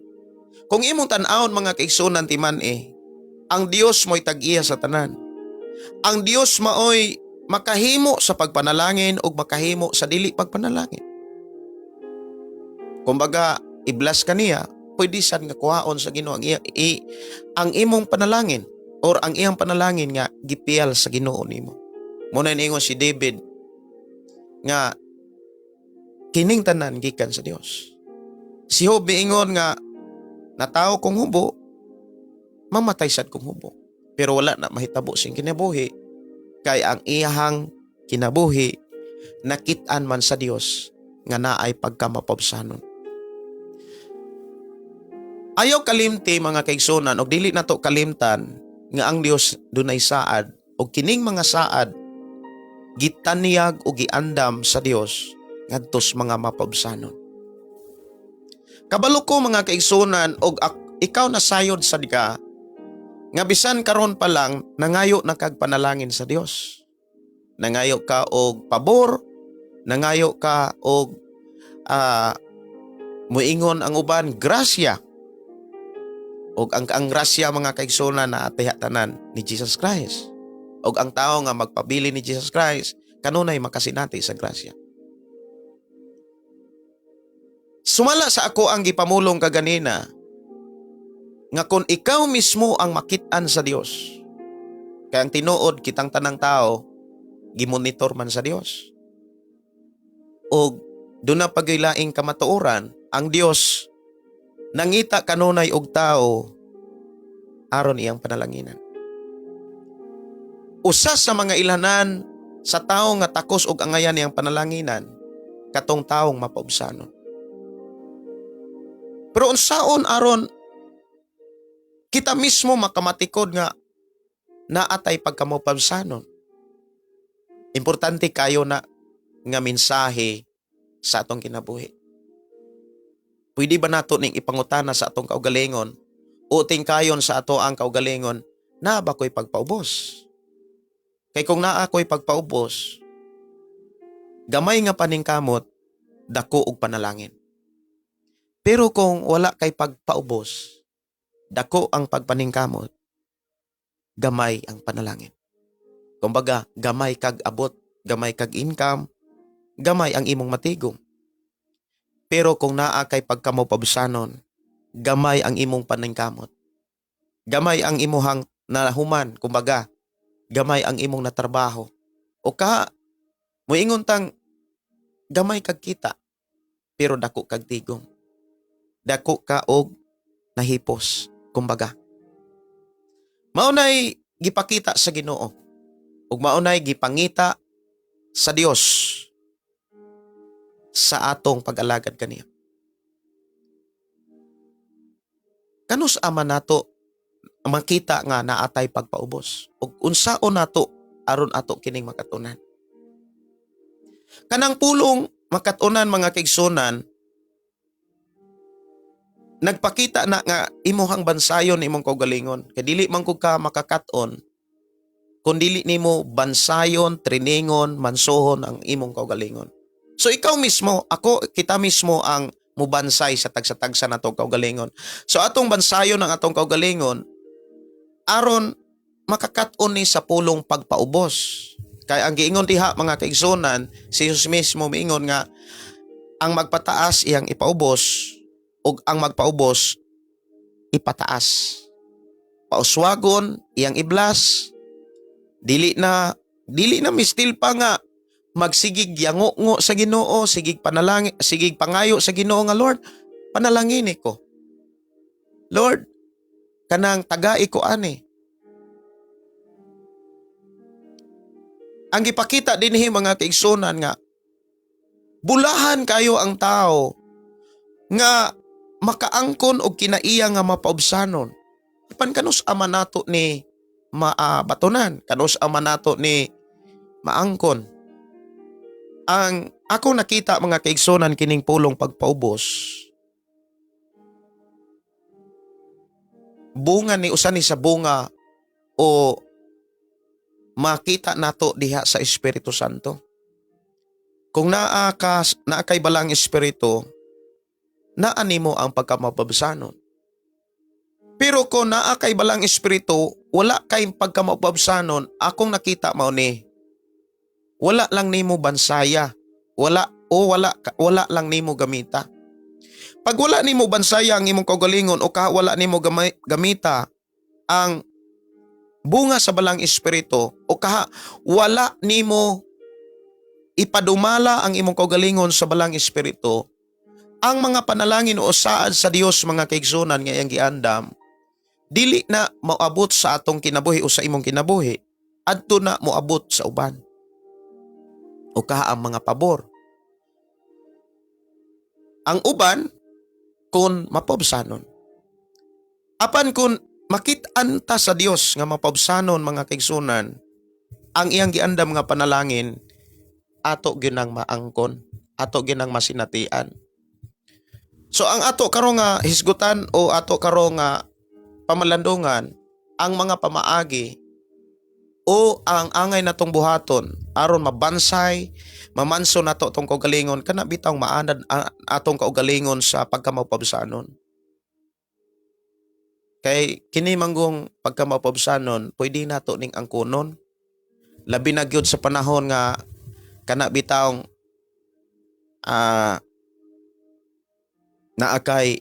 Kung imong tan-awon, mga kaigsunan, timan eh, ang Dios mo'y tag-iya sa tanan. Ang Dios maoy makahimo sa pagpanalangin ug makahimo sa dili pagpanalangin. Kumbaga, i-bless ka niya, pwede sad nga kuhaon sa Ginoo ang imong panalangin or ang iyang panalangin nga gipiyal sa Ginoo nimo. Muna niingon si David nga kining tanan gikan sa Dios. Si Job miingon nga natawo kong hubo, mamatay sad kong hubo. Pero wala na mahitabo sing kinabuhi kay ang iyahang kinabuhi nakit-an man sa Dios nga naay pagkamapabsanon. Ayaw kalimti, mga kaigsunan, og dili nato kalimtan nga ang Dios dunay saad og kining mga saad gitanyag o giandam sa Dios ngadto sa mga mapabsanon. Kabalo ko, mga kaigsunan, og ikaw nasayod sad ka nga bisan karon pa lang nangayo na kag panalangin sa Dios. Nangayo ka og pabor, nangayo ka og muingon ang uban, grasya. Og ang grasya, mga kaigsunan, na atiha tanan ni Jesus Christ. Og ang tao nga magpabili ni Jesus Christ kanunay makasinati sa grasya. Sumala sa ako ang gipamulong kaganina nga kung ikaw mismo ang makit-an sa Dios, kay ang tinuod, kitang tanang tao gimonitor man sa Dios. Og duna pa gyud laing kamatuoran, ang Dios nangita kanunay og tao aron iyang panalanginan. Usa sa mga ilanan sa tao nga takos og angayan niyang panalanginan, katong taong mapaubsanon. Pero unsaon aron kita mismo makamatikod nga naatay pagkamapabsanon? Importante kayo na nga mensahe sa atong kinabuhi. Pwede ba nato ning ipangutana sa atong kaugalingon o tingkayon sa ato ang kaugalingon, naa ba ko'y pagpaubos? Kay kung naa ko'y pagpaubos, gamay nga paningkamot, dako og panalangin. Pero kung wala kay pagpaubos, dako ang pagpaningkamot, gamay ang panalangin. Kumbaga, gamay kag abot, gamay kag income, gamay ang imong matigom. Pero kung naa kay pagkamupabsanon, gamay ang imong paningkamot. Gamay ang imuhang nahuman, kumbaga, gamay ang imong natrabaho. O ka, muingon tang gamay kag kita, pero dako kag tigom. Dako ka og nahipos, kumbaga. Maunay gipakita sa Ginoo ug maunay gipangita sa Dios sa atong pag-alagad kaniya. Kanus ama nato makita nga naatay pagpaubos ug unsaon nato aron ato kining makatunan? Kanang pulong makatunan, mga kaigsunan, nagpakita na nga imuhang bansayon imong kaugalingon kay dili man kog ka makakat-on kung dili nimo bansayon, treningon, mansuhon ang imong kaugalingon. So ikaw mismo, ako, kita mismo ang mubansay sa tagsa-tagsa natong kaugalingon. So atong bansayon ang atong kaugalingon aron makakat-on ni sa pulong pagpaubos. Kay ang giingon diha, mga kaigsunan, si Jesus mismo miingon nga ang magpataas iyang ipaubos ug ang magpaubos ipataas. Pauswagon iyang i-bless. Dili na mistil pa nga magsigig yango-ngo sa Ginoo, sigig panalangin, sigig pangayo sa Ginoo nga, "Lord, panalangin ko. Lord, kanang tagai ko ani." Ang gipakita dinhi, mga kaigsunan, nga bulahan kayo ang tao nga makaangkon og kinaiya nga mapaubsanon. Apan kanus ama nato ni maabatonan, kanus ama nato ni maangkon. Ang ako nakita, mga kaigsunan, kining pulong pagpaubos, bunga ni, usa ni sa bunga o makita nato diha sa Espiritu Santo. Kung naa kay Balaang Espiritu, naa nimo ang pagkamapabsanon. Pero kung naa kay Balaang Espiritu, wala kay pagkamapabsanon, akong nakita mao ni wala lang nimo bansaya, wala o wala wala lang nimo gamita. Pag wala nimo bansaya ang imong kaugalingon o ka wala nimo gamita ang bunga sa Balaang Espiritu o kaha wala nimo ipadumala ang imong kaugalingon sa Balaang Espiritu, ang mga panalangin o saad sa Dios, mga kaigsunan, nga iyang giandam, dili na moabot sa atong kinabuhi o sa imong kinabuhi, adto na moabot sa uban o kaha ang mga pabor. Ang uban kung mapaubsanon. Apan kung makit-an ta sa Dios nga mapaubsanon, mga kaigsunan, ang iyang giandam nga panalangin, ato gyud maangkon, ato gyud masinatian. So ang ato karon nga hisgutan o ato karon nga pamalandungan, ang mga pamaagi o ang angay natong buhaton aron mabansay, mamanso nato tong kaugalingon, kana bitawng maanad atong kaugalingon sa pagkamapabsanon. Kay kini manggong pagkamapabsanon, pwede nato ning angkonon, labi na gyud sa panahon nga kana bitawng naa kay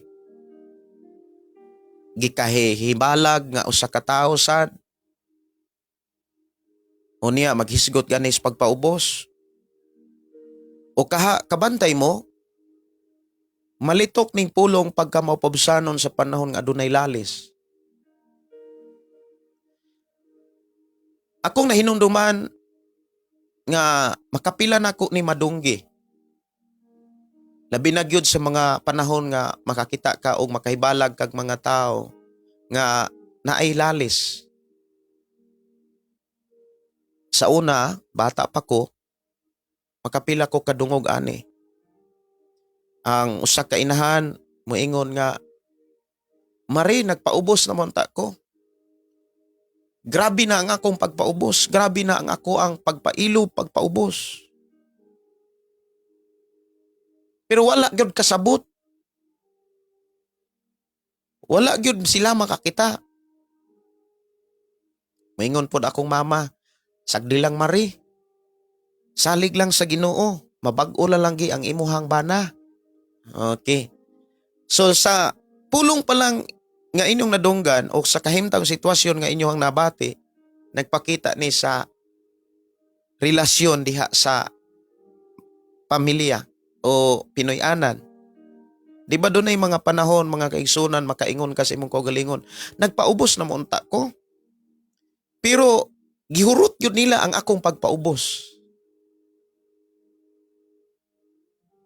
gikahihibalag nga usa ka tawo sad, unya maghisgot gani sa pagpaubos o kaha kabantay mo, malitok ning pulong pagkamaupabsanon sa panahon nga adunay lalis. Akong nahinumduman nga makapila nako ni madunggi, labi na gyud sa mga panahon nga makakita ka og makahibalag kag mga tao nga naay lalis. Sa una, bata pa ko, makapila ko kadungog ani. Ang usa ka inahan moingon nga, "Mari, nagpaubos na man ta ko. Grabe na ang akong pagpaubos. Grabe na ang ako ang pagpailob, pagpaubos." Pero wala gyud kasabot. Wala gyud sila makakita. Moingon pod akong mama, "Sagdi lang, Mari. Salig lang sa Ginoo. Mabag-o lang gi ang imuhang bana." Okay. So sa pulong pa lang nga inyong nadunggan o sa kahimtang sitwasyon nga inyong nabati, nagpakita ni sa relasyon diha sa pamilya o Pinoy-anan. Di ba dunay mga panahon, mga kaigsunan, makaingon ka sa imong kaugalingon, "Nagpaubos na mo unta ko. Pero gihurot yun nila ang akong pagpaubos."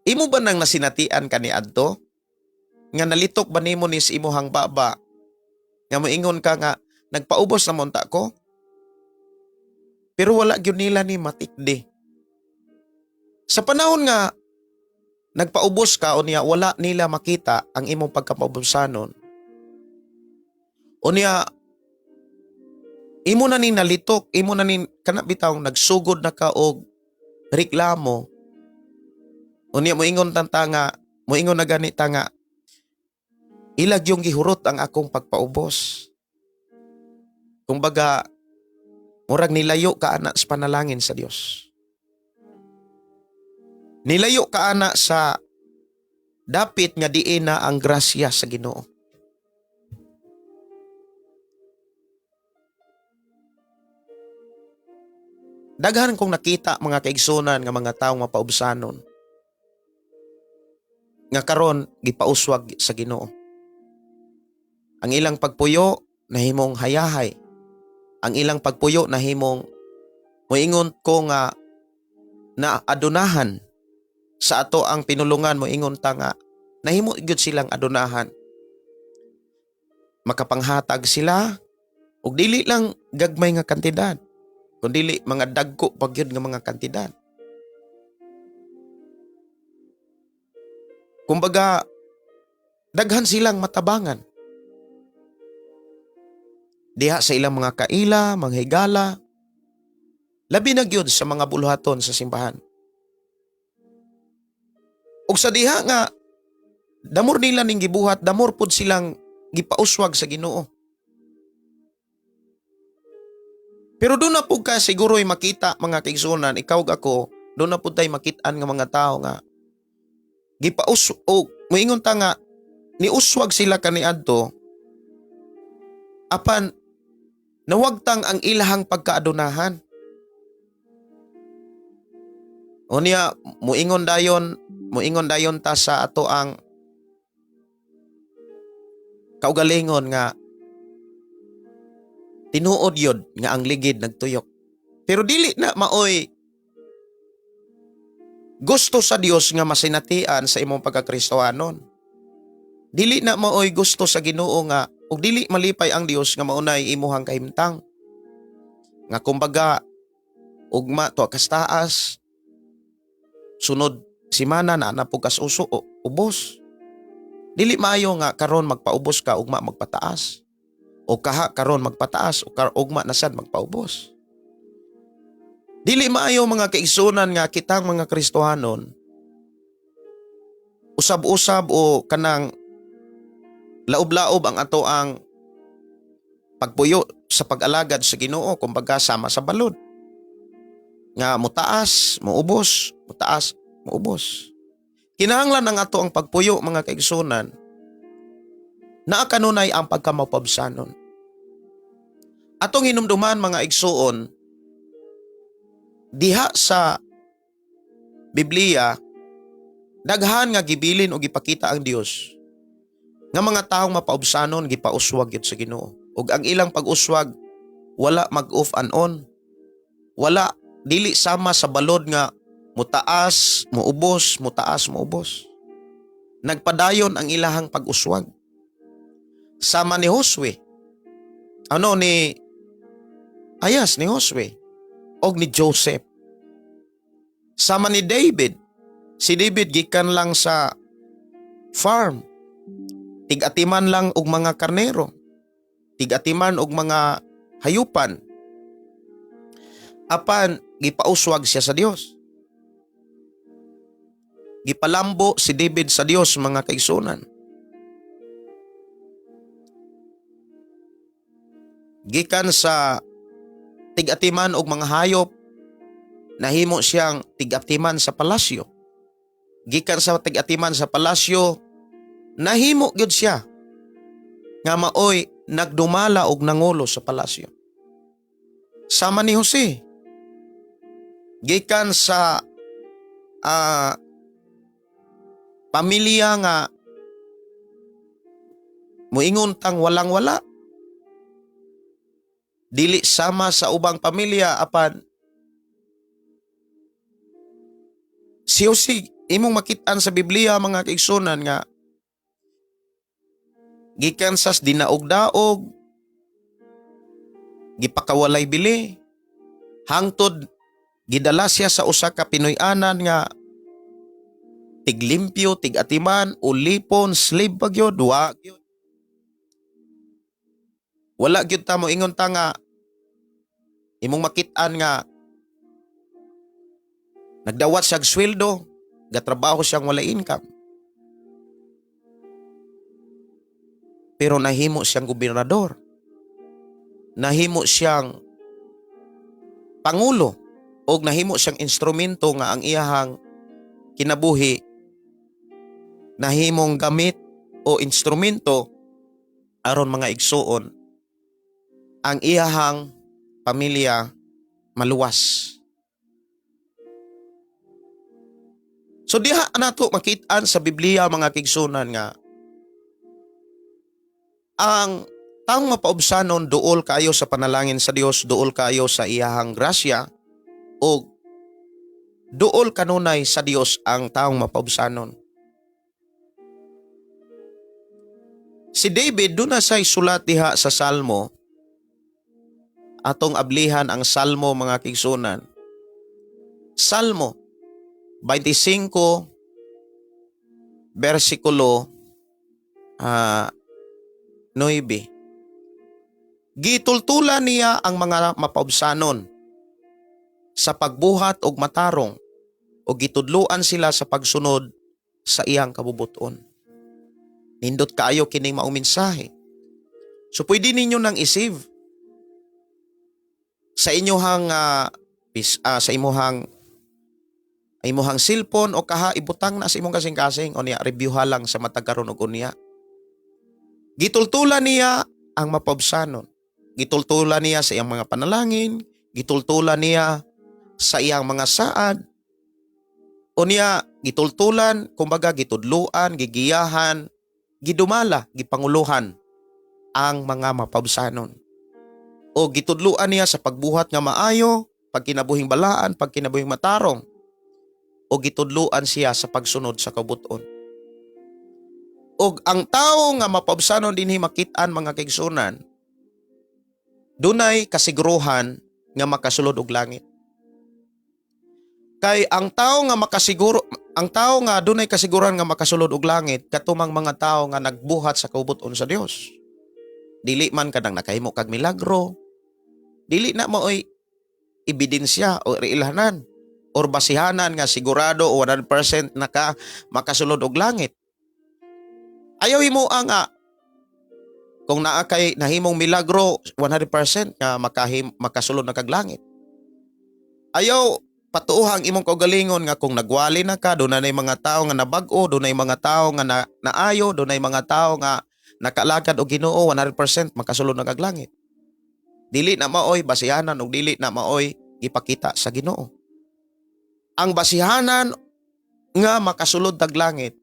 Imo ba nang nasinatian kani adto? Nga nalitok ba nimo ni sa imuhang baba? Nga moingon ka nga, "Nagpaubos na mo unta ko." Pero wala gyud nila ni matikdi. Sa panahon nga nagpaubos ka o niya wala nila makita ang imong pagkapaubusanon. O niya imo na ni nalitok, imo na ni kana bitaw nagsugod na ka og reklamo. Unya moingon tanta nga, moingon na gani ta nga, "Ilag yung gihurot ang akong pagpaubos." Kumbaga, murag nilayo ka ana sa panalangin sa Dios. Nilayo ka ana sa dapit nga diin na ang grasya sa Ginoo. Daghan kong nakita, mga kaigsunan, nga mga taong mapaubsanon nga karon gipauswag sa Ginoo. Ang ilang pagpuyo nahimong hayahay. Ang ilang pagpuyo nahimong, moingon ko nga, na adunahan sa ato ang pinulungan, moingon ta nga Nahimo gyud silang adunahan. Makapanghatag sila og dili lang gagmay nga kantidad, kundili mga dagko pa gyud nga mga kantidad. Kumbaga, daghan silang matabangan. Diha sa ilang mga kaila, mga higala, labi na gyud sa mga buluhaton sa simbahan. Ug sa diha nga damor nila ning gibuhat, damor pud silang gipauswag sa Ginoo. Pero doon na pud ka siguro'y makita, mga kaigsuonan, ikaw ug ako, doon na pud tay makitaan nga mga tao nga gipaus o moingon ta nga niuswag sila kaniadto, apan nawagtang ang ilahang pagkaadunahan. Unya muingon dayon ta sa ato ang kaugalingon nga tinuod yun nga ang ligid nagtuyok. Pero dili na maoy gusto sa Dios nga masinatian sa imong pagkakristohanon. Dili na maoy gusto sa Ginoo nga ug dili malipay ang Dios nga maunay imuhang kahimtang. Nga kumbaga ugma to kas taas, sunod simana na na pud kas uso o ubos. Dili maayo nga karon magpaubos ka, ugma magpataas. O kaha karon magpataas o ugma na sad magpaubos. Dili maayo, mga kaigsunan, nga kitang mga Kristohanon usab-usab o kanang laob-laob ang ato ang pagpuyo sa pag-alagad sa Ginoo, kumbaga sama sa balod nga mutaas, muubos, mutaas, muubos. Kinahanglan ang ato ang pagpuyo, mga kaigsunan, naa kanunay ang pagkamapabsanon. Atong hinumduman, mga igsuon, diha sa Biblia daghan nga gibilin o gipakita ang Dios nga mga taong mapaubsanon gipauswag gyud sa Ginoo. Ug ang ilang pag-uswag wala mag-off and on. Wala, dili sama sa balod nga mutaas, muubos, mutaas, muubos. Nagpadayon ang ilahang pag-uswag. Sama ni Josue. Ano ni Ayas ni Josue og ni Joseph. Sama ni David. Si David gikan lang sa farm. Tig-atiman lang og mga karnero. Tig-atiman og mga hayupan. Apan gipauswag siya sa Dios. Gipalambo si David sa Dios, mga kaigsunan. Gikan sa tig-atiman og mga hayop, nahimo siyang tig-atiman sa palasyo. Gikan sa tig-atiman sa palasyo, nahimo gyud siya nga maoy nagdumala og nangulo sa palasyo. Sama ni Jose. Gikan sa pamilya nga muingon tang walang-wala, dili sama sa ubang pamilya, apan si Jose imong makitaan sa Biblia, mga kaigsunan, nga gikan sa dinaog-daog, gipakawalay bili, hangtod gidala siya sa usa ka Pinoy-anan nga tiglimpyo, tigatiman, ulipon, slave pa gyud, wa gyud. Wala gyud ta mo ingon ta nga imong makit-an nga nagdawat siyag sweldo, gatrabaho siyang wala income. Pero nahimo siyang gobernador. Nahimo siyang pangulo og nahimo siyang instrumento nga ang iyahang kinabuhi nahimong gamit o instrumento aron, mga igsuon, ang iyahang pamilya maluwas. So diha nato makitaan sa Biblia, mga kaigsunan, nga ang taong mapaubsanon duol kaayo sa panalangin sa Dios, duol kaayo sa iyahang grasya o duol kanunay sa Dios ang taong mapaubsanon. Si David, duna say sulat diha sa Salmo. Atong ablihan ang Salmo, mga kaigsuonan. Salmo 25 versikulo 9. Gitultulan niya ang mga mapaubsanon sa pagbuhat og matarong o gitudluan sila sa pagsunod sa iyang kabubuton. Nindot kaayo kining maong mensahe. So pwede ninyo nang i-save sa inyohang sa imuhang cellphone o kaha ibutang na sa imong kasing-kasing o niya review lang sa matag karon og unya. Gitultulan niya ang mapaubsanon. Gitultulan niya sa iyang mga panalangin, gitultulan niya sa iyang mga saad. Unya gitultulan, kumbaga gitudluan, gigiyahan, gidumala, gipanguluhan ang mga mapaubsanon. O gitudluan niya sa pagbuhat nga maayo, pagkinabuhing balaan, pagkinabuhing matarong. O gitudluan siya sa pagsunod sa kabuton. Og ang tao nga mapaubsanon dinhi makit-an, mga kaigsuonan, dunay kasiguruhan nga makasulod og langit. Kay ang tao nga makasiguro, ang tao nga dunay kasiguruhan nga makasulod og langit, katumang mga tao nga nagbuhat sa kaubuton sa Dios. Dili man kanang nakahimo kag milagro, dili na maoy ebidensya o riilhanan or basihanan nga sigurado o 100% naka makasulod og langit. Ayaw himo ang kung naa kay nahimong milagro, 100% nga makasulod na kag langit. Ayaw patuohang imong kaugalingon nga kung nagwali na ka, dunay mga tawo nga nabag-o, dunay mga tawo nga naayo, dunay mga tawo nga nakaalagad og Ginoo, 100% makasulod na kag langit. Dili na maoy basihanan ug dili na maoy gipakita sa Ginoo. Ang basihanan nga makasulod tag langit,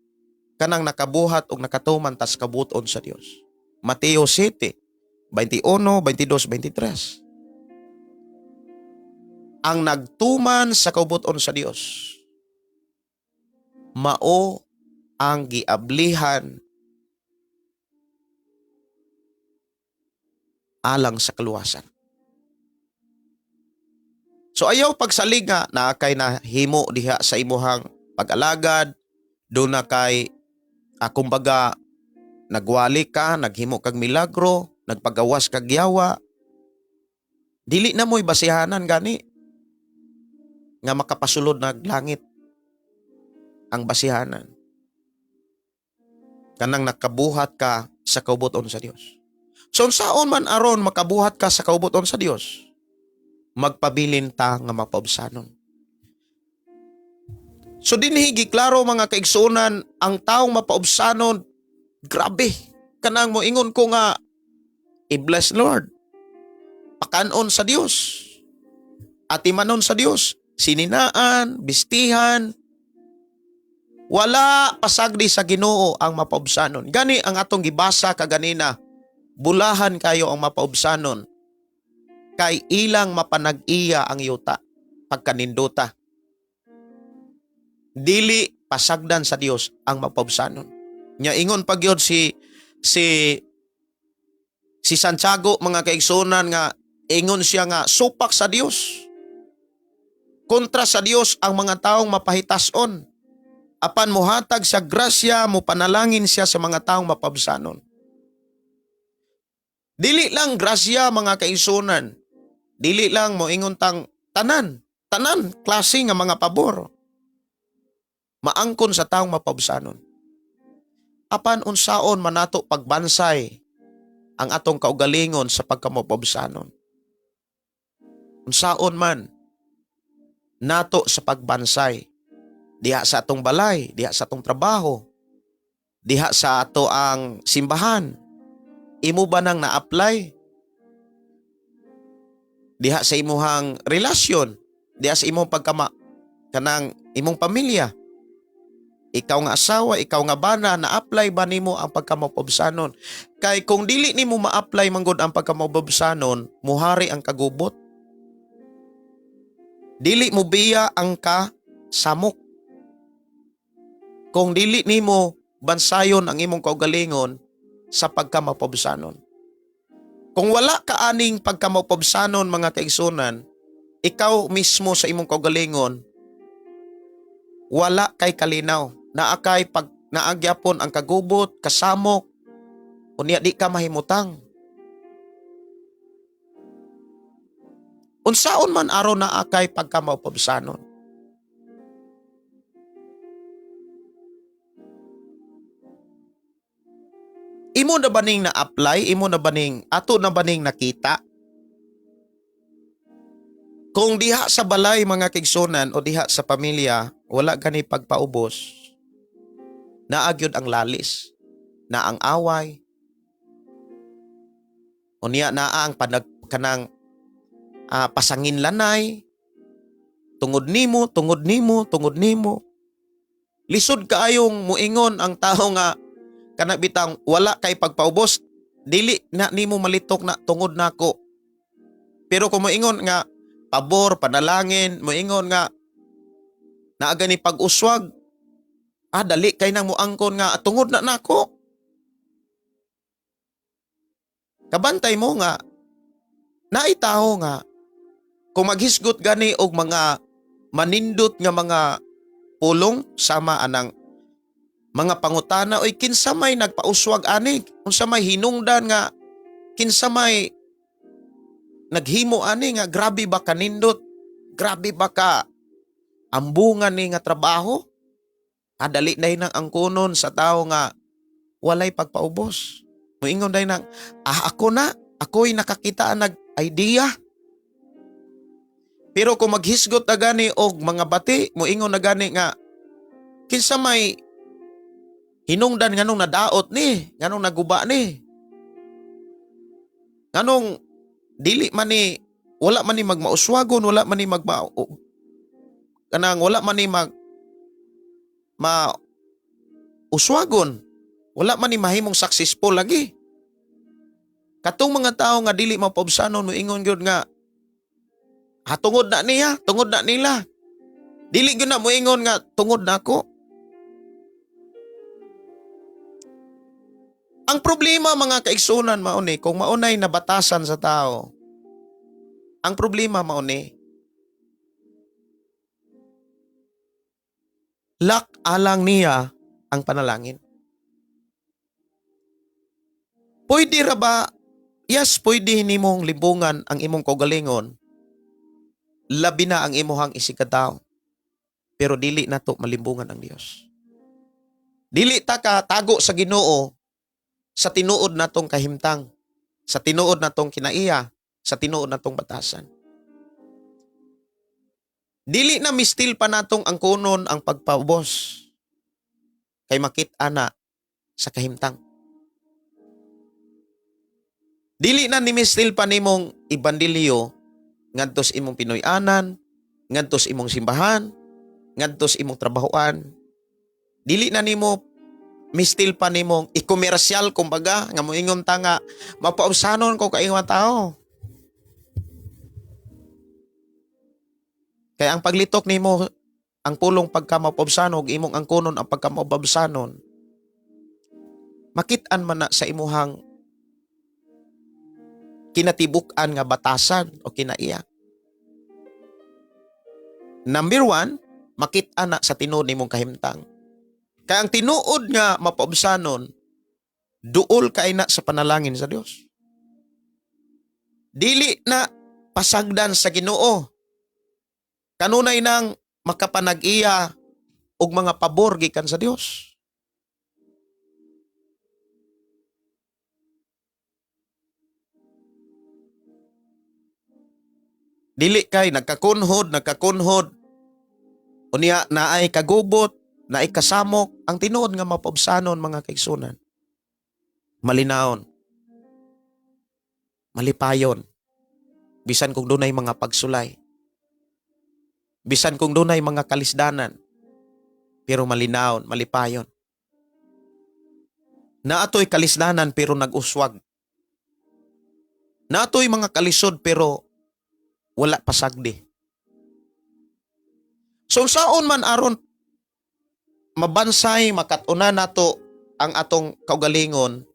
kanang nakabuhat og nakatuman tas kabuton sa Dios. Mateo 7, 21, 22, 23. Ang nagtuman sa kaubuton sa Dios, mao ang giablihan alang sa kaluwasan. So ayaw pagsalig nga naa kay nahimo diha sa imuhang pag-alagad, duna kay kumbaga nagwali ka, naghimo kag milagro, nagpagawas kag yawa. Dili na mo'y basihanan gani nga makapasulod nag langit. Ang basihanan, kanang nakabuhat ka sa kaubuton sa Dios. So unsaon man aron makabuhat ka sa kaubuton sa Dios? Magpabilin ta nga mapaubsanon. So dinhi giklaro, mga kaigsuonan, ang taong mapaubsanon, grabe, kanang moingon ko nga i-bless Lord. Pakanon sa Dios. Atimanon sa Dios, sininaan, bistihan. Wala pasagdi sa Ginoo ang mapaubsanon. Gani ang atong gibasa kaganina, bulahan kayo ang mapaubsanon kay ilang mapanag-iya ang yuta pagkaninduta. Dili pasagdan sa Dios ang mapaubsanon. Nya ingon pa gyud si Santiago, mga kaigsuonan, nga ingon siya nga supak sa Dios. Kontra sa Dios ang mga taong mapahitason. Apan muhatag sa grasya, mupanalangin siya sa mga taong mapaubsanon. Dili lang grasya, mga kaigsuonan. Dili lang moingon tang tanan, tanan klase nga mga pabor maangkon sa taong mapaubsanon. Apan unsaon man nato pagbansay ang atong kaugalingon sa pagkamapaubsanon? Unsaon man nato sa pagbansay diha sa atong balay, diha sa atong trabaho, diha sa ato ang simbahan? Imo ba nang na-apply diha sa imuhang relasyon, diha sa imong pagkama kanang imong pamilya? Ikaw nga asawa, ikaw nga bana, na-apply ba nimo ang pagkamapaubsanon? Kay kung dili nimo ma-apply manggod ang pagkamapaubsanon, muhari ang kagubot. Dili mo biya ang ka samok. Kung dili nimo bansayon ang imong kaugalingon, sa pagkamapaubsanon. Kung wala ka aning pagkamapaubsanon, mga kaigsunan, ikaw mismo sa imong kaugalingon wala kay kalinaw. Naa kay pag naagyapon ang kagubot, kasamok, unya di ka mahimutang. Unsaon man aron naa kay pagkamapaubsanon? Imo na ba ning na-apply? Imo na ba ning, ato na ba ning nakita? Kung diha sa balay, mga kaigsunan, o diha sa pamilya, wala gani pagpaubos, naa gyud ang lalis, na ang away, unya naa ang panag, kanang pasangin lanay, tungod nimo, tungod nimo, tungod nimo. Lisod kaayong muingon ang tao nga kana bitang wala kay pagpaubos, dili na nimo malitok na tungod nako. Pero kung moingon nga pabor, panalangin, moingon nga naa gani pag-uswag, dali kay nang muangkon nga tungod na nako. Kabantay mo nga naay tawo nga kung maghisgot gani og mga manindot nga mga pulong sama anang mga pangutana, oy, kinsa may nagpauswag ani, unsa may hinungdan nga, kinsa may naghimo ani nga grabe ba kanindot, grabe ba ka ambungan ni nga trabaho, dali na nang angkonon sa tao nga walay pagpaubos. Moingon day nang, ako na, ako'y nakakita nag idea. Pero kung maghisgot na gani og mga bati, moingon na gani nga kinsa may hinungdan nganong nadaot ni, nganong naguba ni, nganong dili man ni, wala man ni magmauswagon, wala man ni magma, kanang wala man ni mag ma uswagon, wala man ni mahimong successful lagi. Katong mga tao nga dili mapaubsanon, moingon gyud nga tungod na niya, tungod na nila. Dili gyud na moingon nga tungod na ako. Ang problema, mga kaigsunan, mao ni kung maunay nabatasan sa tao. Ang problema mao ni lak alang niya ang panalangin. Pwede ra ba? Yes, pwede nimong limbungan ang imong kaugalingon. Labi na ang imuhang isigkatawo. Pero dili nato malimbungan ang Dios. Dili ta ka tago sa Ginoo sa tinuod natong kahimtang, sa tinuod natong kinaiya, sa tinuod natong batasan. Dili na mistil pa natong angkonon ang pagpaubos kay makit-a na sa kahimtang. Dili na ni mistil pa nimong ibandilyo ngadto sa imong Pinoy-anan, ngadto sa imong simbahan, ngadto sa imong trabahoan. Dili na nimo mistil pa nimong ikomersyal kumbaga nga moingon ta nga mapaubsanon ko kaayo nga tao. Kaya ang paglitok nimo ang pulong pagkamapaubsanon ug imong angkonon ang pagkamapaubsanon, makit-an man na sa imuhang kinatibuk-an nga batasan o kinaiya. Number 1, makit-an na sa tinuod nimong kahimtang. Kaya ang tinuod nga mapaubsanon, duol kay na sa panalangin sa Dios. Dili na pasagdan sa Ginoo. Kanunay nang makapanag-iya og mga pabor gikan sa Dios. Dili kay nagkakunhod, nagkakunhod. Unya naay kagubot, naay kasamok, ang tinuod nga mapaubsanon, mga kaigsunan. Malinaon. Malipayon. Bisan kung dunay mga pagsulay. Bisan kung dunay mga kalisdanan. Pero malinaon, malipayon. Naatoy kalisdanan pero nag-uswag. Naatoy mga kalisod pero wala pasagdi. So saon man aron mabansay, makat-unan nato ang atong kaugalingon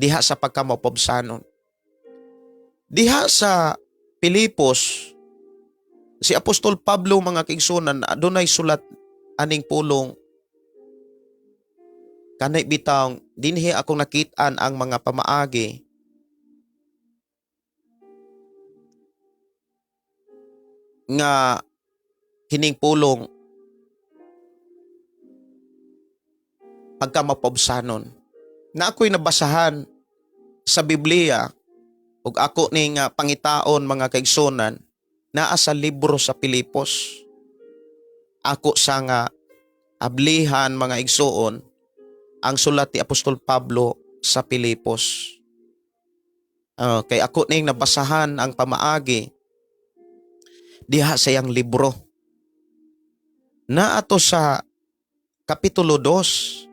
Diha sa pagkamapaubsanon. Diha sa Pilipos, si Apostol Pablo, mga kaigsunan, adunay sulat aning pulong kanay bitawng dinhi akong nakitaan ang mga pamaagi nga kining pulong pagkamapaubsanon na ako'y nabasahan sa Biblia ug ako ning pangitaon, mga kaigsunan, naa sa libro sa Pilipos. Ako sa nga ablihan, mga igsuon, ang sulat ni Apostol Pablo sa Pilipos. Kay ako ning nabasahan ang pamaagi diha sa iyang libro. Naa to sa Kapitulo 2.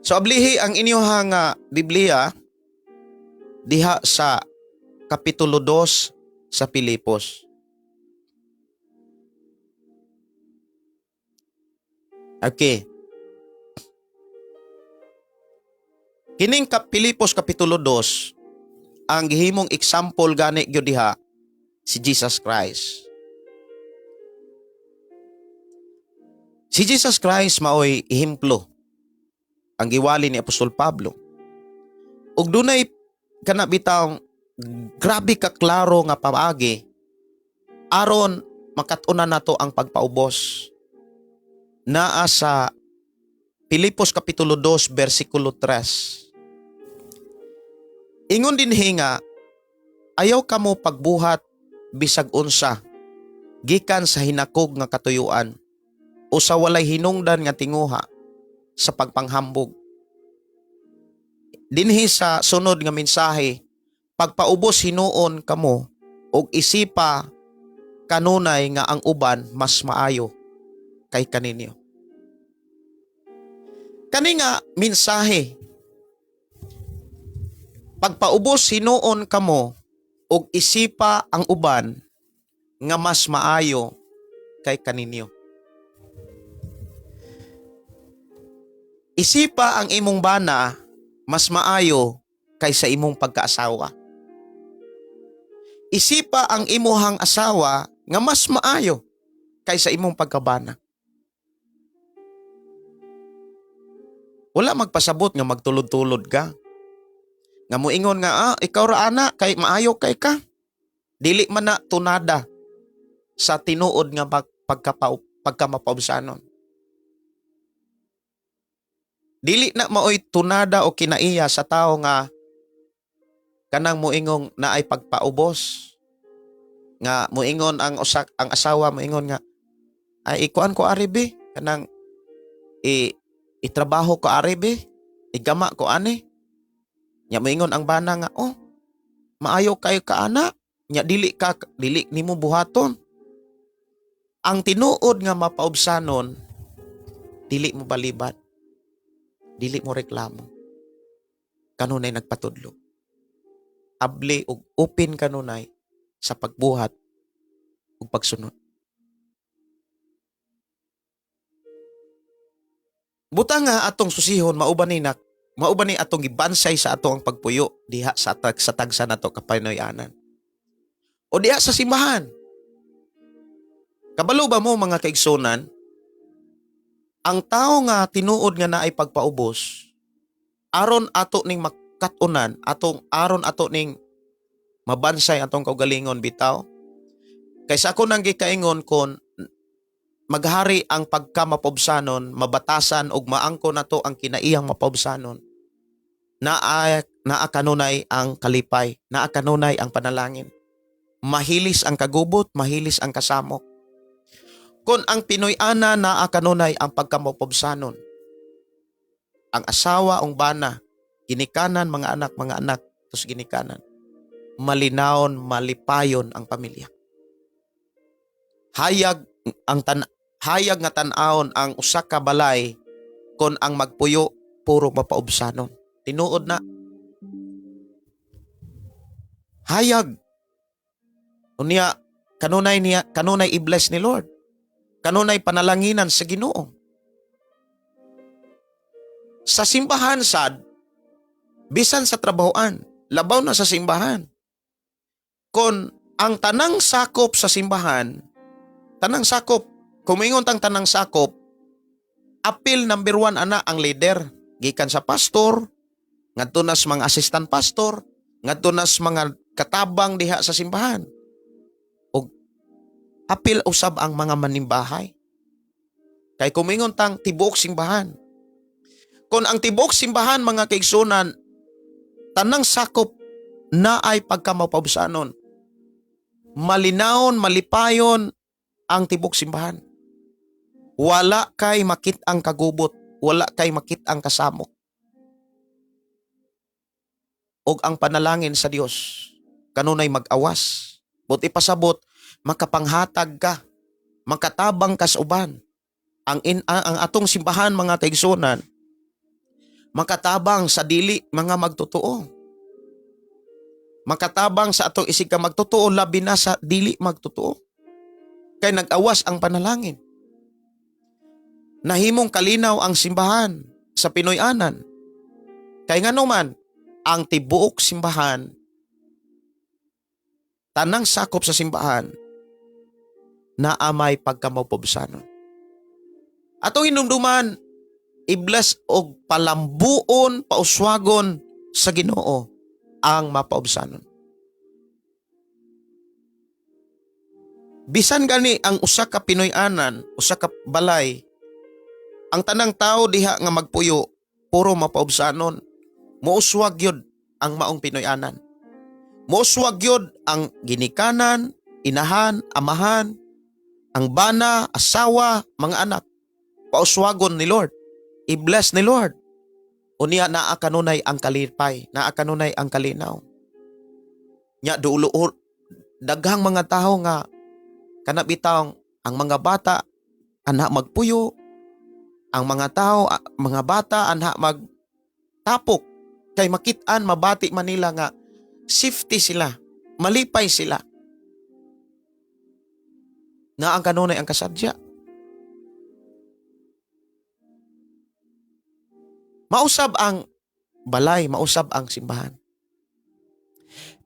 So ablihi ang inyong Biblia diha sa Kapitulo 2 sa Pilipos. Okay. Kining Pilipos Kapitulo 2, ang gihimong example gani gyud diha si Jesus Christ. Si Jesus Christ maoy ehemplo ang giwali ni Apostol Pablo. Ug dunay kana bitawng grabe ka klaro nga pamaagi aron makat-unan nato ang pagpaubos. Naa sa Pilipos Kapitulo 2 bersikulo 3. Ingon dinhi nga, "Ayaw kamo pagbuhat bisag unsa gikan sa hinakog nga katuyuan o sa walay hinungdan nga tinguha sa pagpanghambog." Dinhi sa sunod nga mensahe, "Pagpaubos hinuon kamo og isipa kanunay nga ang uban mas maayo kay kaninyo." Kani nga mensahe, "Pagpaubos hinuon kamo og isipa ang uban nga mas maayo kay kaninyo." Isipa ang imong bana mas maayo kaysa imong pagkaasawa. Isipa ang imuhang asawa nga mas maayo kaysa imong pagkabana. Wala magpasabot nga magtulod-tulod ka. Nga moingon nga, "Ah, ikaw ra ana kay maayo kay ka." Dili man na tunada sa tinuod nga pagkamapaubsanon. Dili na maoy tunada o kinaiya sa tao nga kanang moingong naay pagpaubos. Nga moingon ang usak ang asawa, moingon nga, "Ay, ikuan ko ari be, kanang itrabaho ko ari be, igama ko ani." Nya moingon ang bana nga, "Oh, maayo kayo ka ana." Nya dili nimo buhaton. Ang tinuod nga mapaubsanon, dili mo balibad. Dili mo reklamo. Kanunay nagpatudlo. Abli og open kanunay sa pagbuhat ug pagsunod. Buta nga atong susihon, mauban ni atong gibansay sa ato ang pagpuyo diha sa tagsa nato ka Pinoy-anan. O diha sa simbahan. Kabalo ba mo, mga kaigsunan, ang tao nga tinuod nga naay pagpaubos, aron ato ning makatunan, atong aron ato ning mabansay atong kaugalingon bitaw. Kaysa ako nang gikaingon, kon maghari ang pagkamapobsanon, mabatasan ug maangko nato ang kinaiyang mapaubsanon, naa naa kanunay ang kalipay, naa kanunay ang panalangin. Mahilis ang kagubot, mahilis ang kasamok. Kung ang Pinoy-ana naa kanunay ang pagkamapobsanon, ang asawa ug bana, ginikanan, mga anak, mga anak, tos ginikanan, malinawon, malipayon ang pamilya. Hayag nga tan-awon ang usa ka balay kon ang magpuyo puro mapaubsanon. Tinuod na. Hayag. Unya kanunay niya, kanunay i-bless ni Lord. Kanunay panalanginan sa Ginoo. Sa simbahan sad, bisan sa trabahoan, labaw na sa simbahan. Kon ang tanang sakop sa simbahan, tanang sakop, kumingon tang tanang sakop, apil number 1 ana ang leader, gikan sa pastor, ngadto na sa mga assistant pastor, ngadto na sa mga katabang diha sa simbahan. Og apil usab ang mga manimbahay. Kay kumingon tang tibuok simbahan. Kon ang tibuok simbahan, mga kaigsunan, tanang sakop na ay pagkamapaubsanon. Malinawon, malipayon ang tibuok simbahan. Wala kay makit ang kagubot, wala kay makit ang kasamok. Og ang panalangin sa Dios kanunay mag-awas. Buot ipasabot, makapanghatag ka, makatabang ka sa uban. Ang atong simbahan, mga kaigsunan, makatabang sa dili mga magtotoo. Makatabang sa atong isig ka magtotoo, labi na sa dili magtotoo. Kay nag-awas ang panalangin. Nahimong kalinaw ang simbahan sa Pinoy-anan. Kay ngano man, ang tibuok simbahan, tanang sakop sa simbahan, naa may pagkamapaubsanon. Atong hinumduman, i-bless og palambuon, pauswagon sa Ginoo ang mapaubsanon. Bisan gani ang usa ka Pinoy-anan, usa ka balay, ang tanang tao diha nga magpuyo, puro mapaubsanon. Mouswag gyud ang maong Pinoy-anan. Mouswag gyud ang ginikanan, inahan, amahan, ang bana, asawa, mga anak. Pauswagon ni Lord. I-bless ni Lord. Unya naa kanunay ang kalipay, naa kanunay ang kalinaw. Nya dulo daghang mga tawo nga kana bitawng ang mga bata anha magpuyo, ang mga tao, mga bata anha magtapok kay makit-an, mabati man nila nga safety sila, malipay sila. Na ang kanunay ang kasadya. Mausab ang balay, mausab ang simbahan.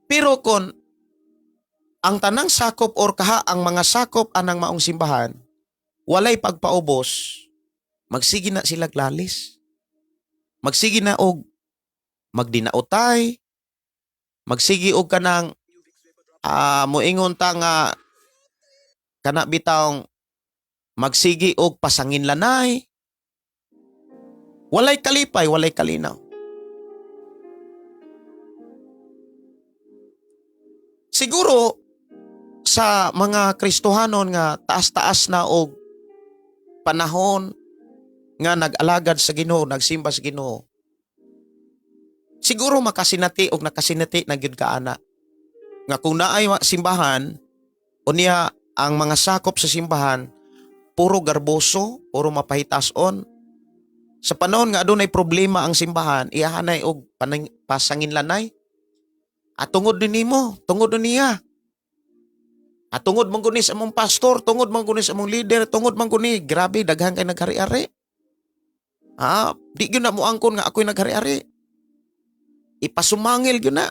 Pero kon ang tanang sakop or kaha ang mga sakop anang maong simbahan, walay pagpaubos, magsige na sila lalis. Magsige na og magdinautay, magsige og kanang moingon ta nga kana bitawng magsige og pasanginlanay. Walay kalipay, walay kalinaw. Siguro sa mga Kristohanon nga taas-taas na og panahon nga nag-alagad sa Ginoo, nagsimba sa Ginoo, siguro makasinati og nakasinati na gyud ka ana. Nga kung naay simbahan, unya ang mga sakop sa simbahan puro garboso, puro mapahitason. Sa panahon nga adunay problema ang simbahan, iyahanay og pasanginlanay. At tungod ni nimo, tungod ni niya. At tungod man guni sa among pastor, tungod man guni sa among leader, tungod man guni, grabe daghan kay naghari-ari. Di gyud na mo angkon nga ako'y naghari-ari. Ipasumangil gyud na.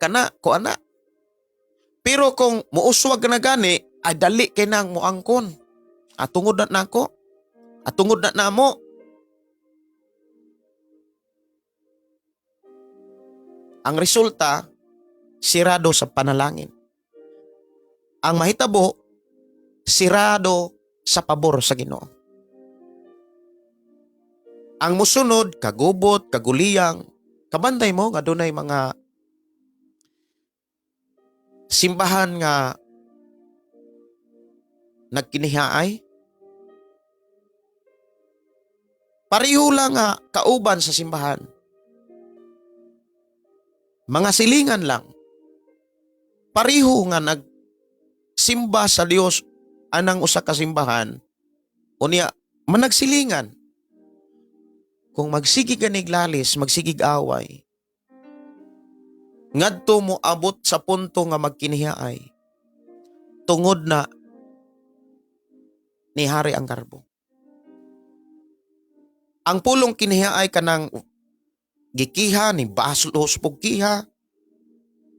Kana, ko ana. Pero kung muuswag na gani, ay dali kay nang moangkon. At tungod na nako. At tungod na namo. Ang resulta, sirado sa panalangin. Ang mahitabo, sirado sa pabor sa Ginoo. Ang musunod, kagubot, kaguliyang, kabanday mo nga dunay mga simbahan nga nagkinihaay. Pareho lang nga kauban sa simbahan. Mga silingan lang. Pareho nga nagsimba sa Dios anang usa ka simbahan, unya managsilingan. Kung magsige ganig lalis, magsigig away, ngadto mo abot sa punto nga magkinihaay, tungod na ni hari ang garbo. Ang pulong kiniha ay kanang gikiha ni balos pug kiha,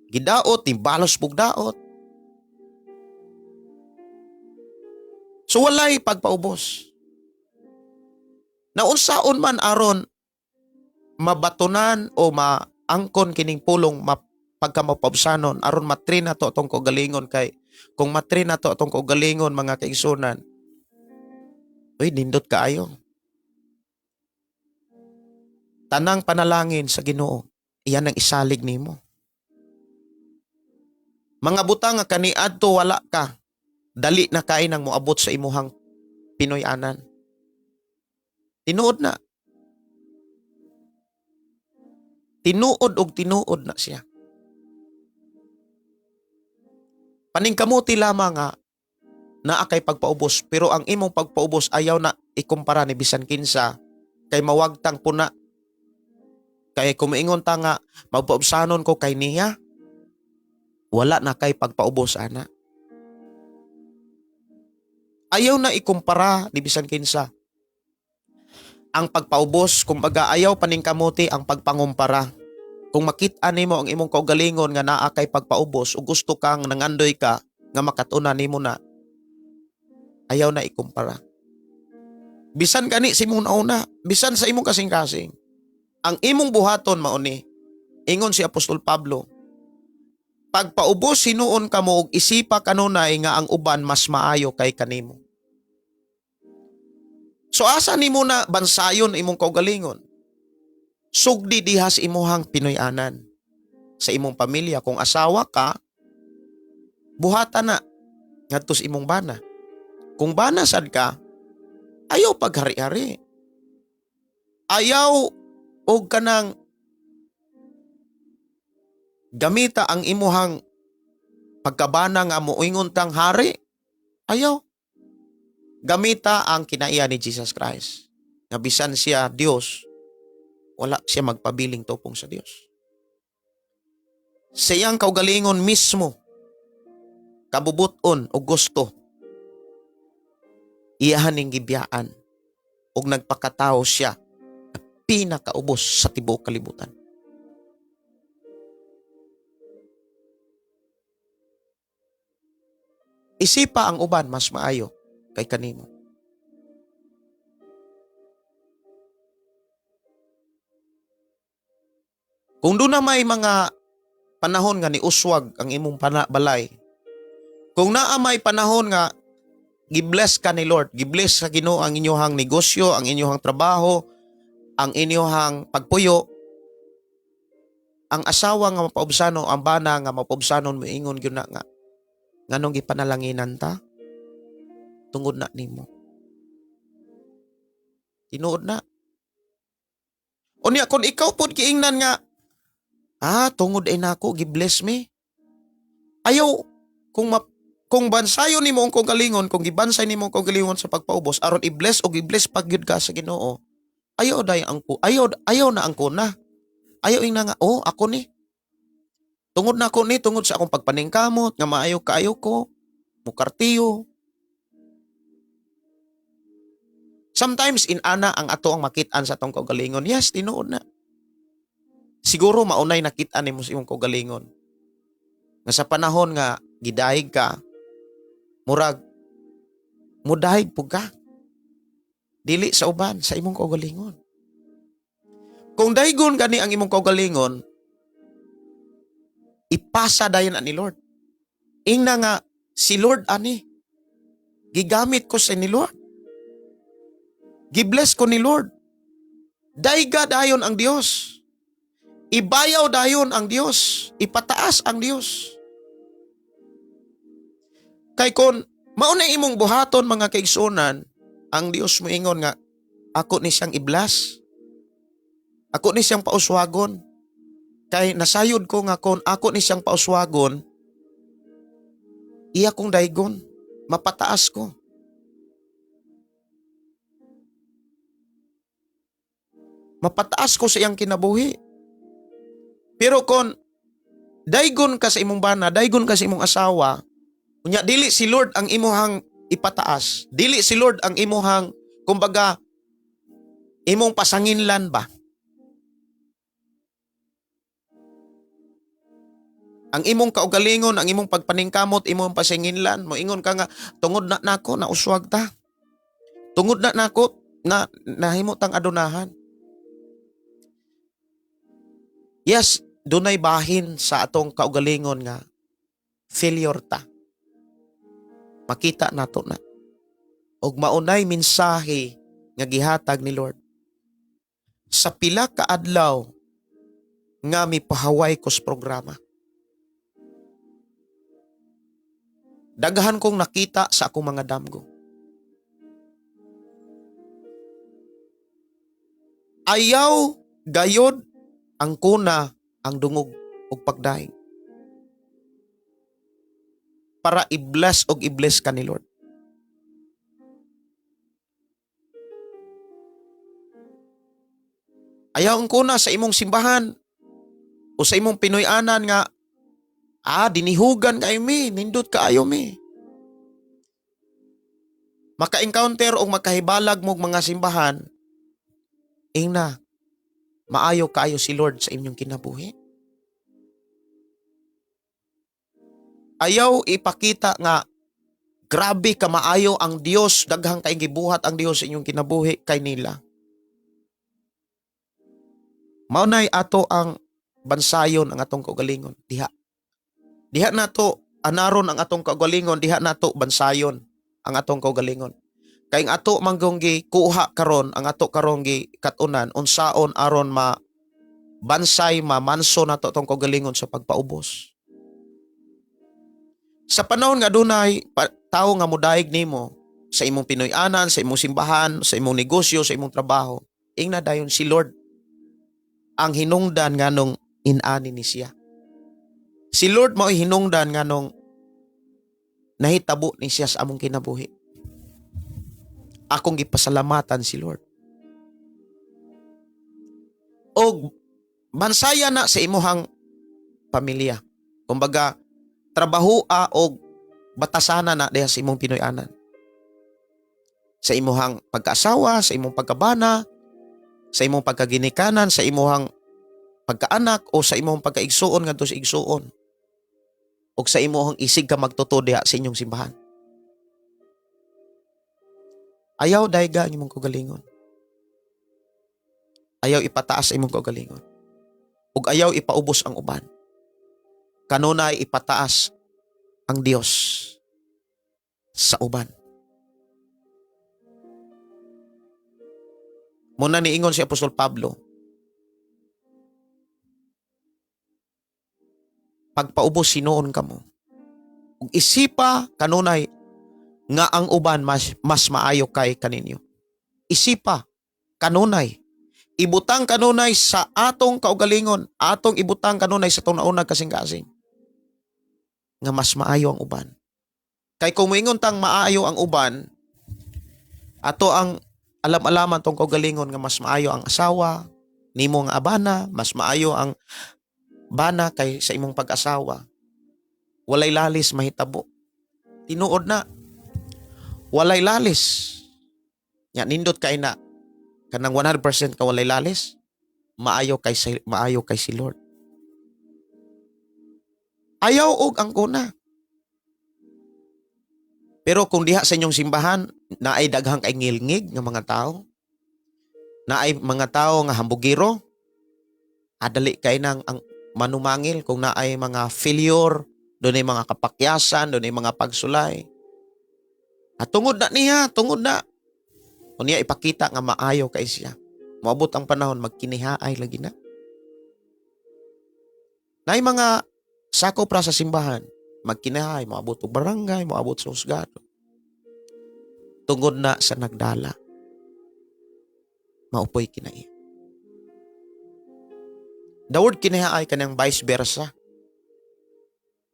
gidaot ni balos pug daot. So walay pagpaubos. Naunsaon man aron mabatunan o maangkon kining pulong pagka mapaubsanon, aron matrain na to atong kaugalingon, kay kung matrain na to atong kaugalingon, mga kaigsunan, uy, nindot kaayo. Tanang panalangin sa Ginoo, iyan ang isalig nimo. Mga butang nga kaniadto wala ka, dali na kay nang moabot sa imuhang Pinoy-anan. Tinuod na. Tinuod og tinuod na siya. Paningkamuti lamang nga naa kay pagpaubos, pero ang imong pagpaubos ayaw na ikumpara ni bisan kinsa kay mawagtang puna. Kay kumiingon ta nga magpaubsanon ko kay niya, wala na kay pagpaubos ana. Ayaw na ikumpara ni bisan kinsa. Ang pagpaubos, kumbaga ayaw paningkamuti ang pagpangumpara. Kung makit-an nimo ang imong kaugalingon nga naa kay pagpaubos o gusto kang nangandoy ka nga makatuna nimo na, ayaw na ikumpara. Bisan gani sa imong nauna, bisan sa imong kasing-kasing. Ang imong buhaton mauni, ingon si Apostol Pablo, pagpaubos hinuon kamo og isipa kanunay nga ang uban mas maayo kay kanimo. So asa nimo na bansayon imong kaugalingon? Sugdi diha sa imuhang Pinoy-anan. Sa imong pamilya, kung asawa ka, buhata na ngadto sa imong bana. Kung bana sad ka, ayaw paghari-hari. Ayaw og kanang gamita ang imuhang pagkabana nga moingon tang hari. Ayaw. Gamita ang kinaiya ni Jesus Christ. Nga bisan siya Dios, wala siya magpabiling tupong sa Dios. Sa iyang kaugalingon mismo, kabubuton o gusto, iyahan ning gibiyaan og nagpakatao siya pinakaubos sa tibuok kalibutan. Isipa ang uban mas maayo kay kanimo. Kung doon na may mga panahon nga niuswag ang imong balay, kung naa may panahon nga gibless ka ni Lord, gibless sa Ginoo ang inyong negosyo, ang inyong trabaho, ang inyong pagpuyo, ang asawa nga mapaubsano, ang bana nga mapaubsanon, moingon gyud na nga nganong gipanalanginan ta tungod na nimo. Tinuod na. Unya kung ikaw pod giingnan nga tungod ay nako gi-bless me. Ayaw kung bansayon nimo ang kaugalingon, kung gibansay nimo ang kaugalingon sa pagpaubos aron i-bless o gi-bless pag gyud ka sa Ginoo. Ayaw day ang ku, ayaw, ayaw na ang kuna. Ayaw ingna nga, oh, ako ni. Tungod na ako ni, tungod sa akong pagpaningkamot, nga maayo kaayo ko, mukartiyo. Sometimes inana ang ato ang makit-an sa atong kaugalingon. Yes, tinuod na. Siguro maunay nakit-an nimo sa imong kaugalingon. Nga sa panahon nga gidahig ka, murag mudahig pug ka. Dili sa uban, sa imong kaugalingon. Kung dahigon gani ang imong kaugalingon, ipasa dayon ani Lord. Ingna nga si Lord ani gigamit ko sa ni Lord. Gibless ko ni Lord. Dayga dayon ang Dios. Ibayaw dayon ang Dios. Ipataas ang Dios. Kay kon mao na imong buhaton, mga kaigsuonan, ang Dios moingon nga ako ni siyang iblas. Ako ni siyang pauswagon. Kay nasayod ko nga kon ako ni siyang pauswagon, iya kong daygon, mapataas ko. Mapataas ko sa iyang kinabuhi. Pero kon daygon ka sa imong bana, daygon ka sa imong asawa, unya dili si Lord ang imuhang ipataas, dili si Lord ang imuhang kumbaga Imong pasanginlan ba? Ang imong kaugalingon, ang imong pagpaningkamot, imong pasanginlan, moingon ka nga tungod na nako na uswag ta. Tungod na nako na nahimo tang adunahan. Yes, dunay bahin sa atong kaugalingon nga failure ta. Makita nato na. Og maunay mensahe nga gihatag ni Lord. Sa pila ka adlaw nga mipahaway ko sa programa, daghan kong nakita sa akong mga damgo. Ayaw gayod ang kuna ang dungog og pagdaig para i-bless og i-bless ka ni Lord. Ayaw ang kuna sa imong simbahan o sa imong Pinoy-anan nga dinihugan kaayo mi, nindot kaayo mi. Maka-encounter o makahibalag mo mga simbahan, ingna, maayo kaayo si Lord sa inyong kinabuhi. Ayaw ipakita nga grabe ka maayo ang Dios, daghang kay gibuhat ang Dios sa inyong kinabuhi kay nila. Mao nay ato ang bansayon ang atong kaugalingon diha. Diha nato anaron ang atong kaugalingon, diha nato bansayon ang atong kaugalingon. Kay ang ato manggong gikuha karon, ang ato karon gikatunan unsaon aron ma bansay mamanso nato atong kaugalingon sa pagpaubos. Sa panahon nga dunay tawo nga modaig nimo sa imong Pinoy-anan, sa imong simbahan, sa imong negosyo, sa imong trabaho, ingna dayon si Lord ang hinungdan nganong inani ni siya. Si Lord mao'y hinungdan nganong nahitabo ni siya sa among kinabuhi. Akong gipasalamatan si Lord. Og bansaya na sa imuhang pamilya. Kumbaga, trabahoa og batasana na diha sa imong Pinoy-anan. Sa imuhang pagkaasawa, sa imong pagkabana, sa imong pagkaginikanan, sa imuhang pagkaanak o sa imong pagkaigsuon ngadto sa igsuon. Og sa imuhang isig ka magtuto diha sa inyong simbahan. Ayaw dayga ang imong kaugalingon. Ayaw ipataas ang imong kaugalingon. Ug ayaw ipaubos ang uban. Kanunay ipataas ang Dios sa uban. Muna niingon si Apostol Pablo, pagpaubos sinuon kamo. Ug isipa kanunay nga ang uban mas maayo kay kaninyo. Isipa kanunay. Ibutang kanunay sa atong kaugalingon, atong ibutang kanunay sa atong naunag kasing-kasing nga mas maayo ang uban. Kay kung moingon tang maayo ang uban, ato ang alam-alaman tong kaugalingon nga mas maayo ang asawa nimo nga abana, mas maayo ang bana kay sa imong pag-asawa. Walay lalis mahitabo. Tinuod na. Walay lalis. Nya nindot kay na kanang 100% ka walay lalis, maayo kay si Lord. Ayaw og ang kuna. Pero kung diha sa inyong simbahan naay daghang kay ngilngig nga mga tao, naay mga tao nga hambugiro, adali kay nang ang manumangil kung naay mga failure, dunay mga kapakyasan, dunay mga pagsulay. At tungod na niya, tungod na. Kung niya ipakita nga maayo kay siya, moabot ang panahon magkinihaay lagi na. Naay mga sakop ra sa simbahan, magkinahay, moabot og barangay, moabot sa husgado. Tungod na sa nagdala, maupoy kinaiya. The word kinahay kanang vice versa.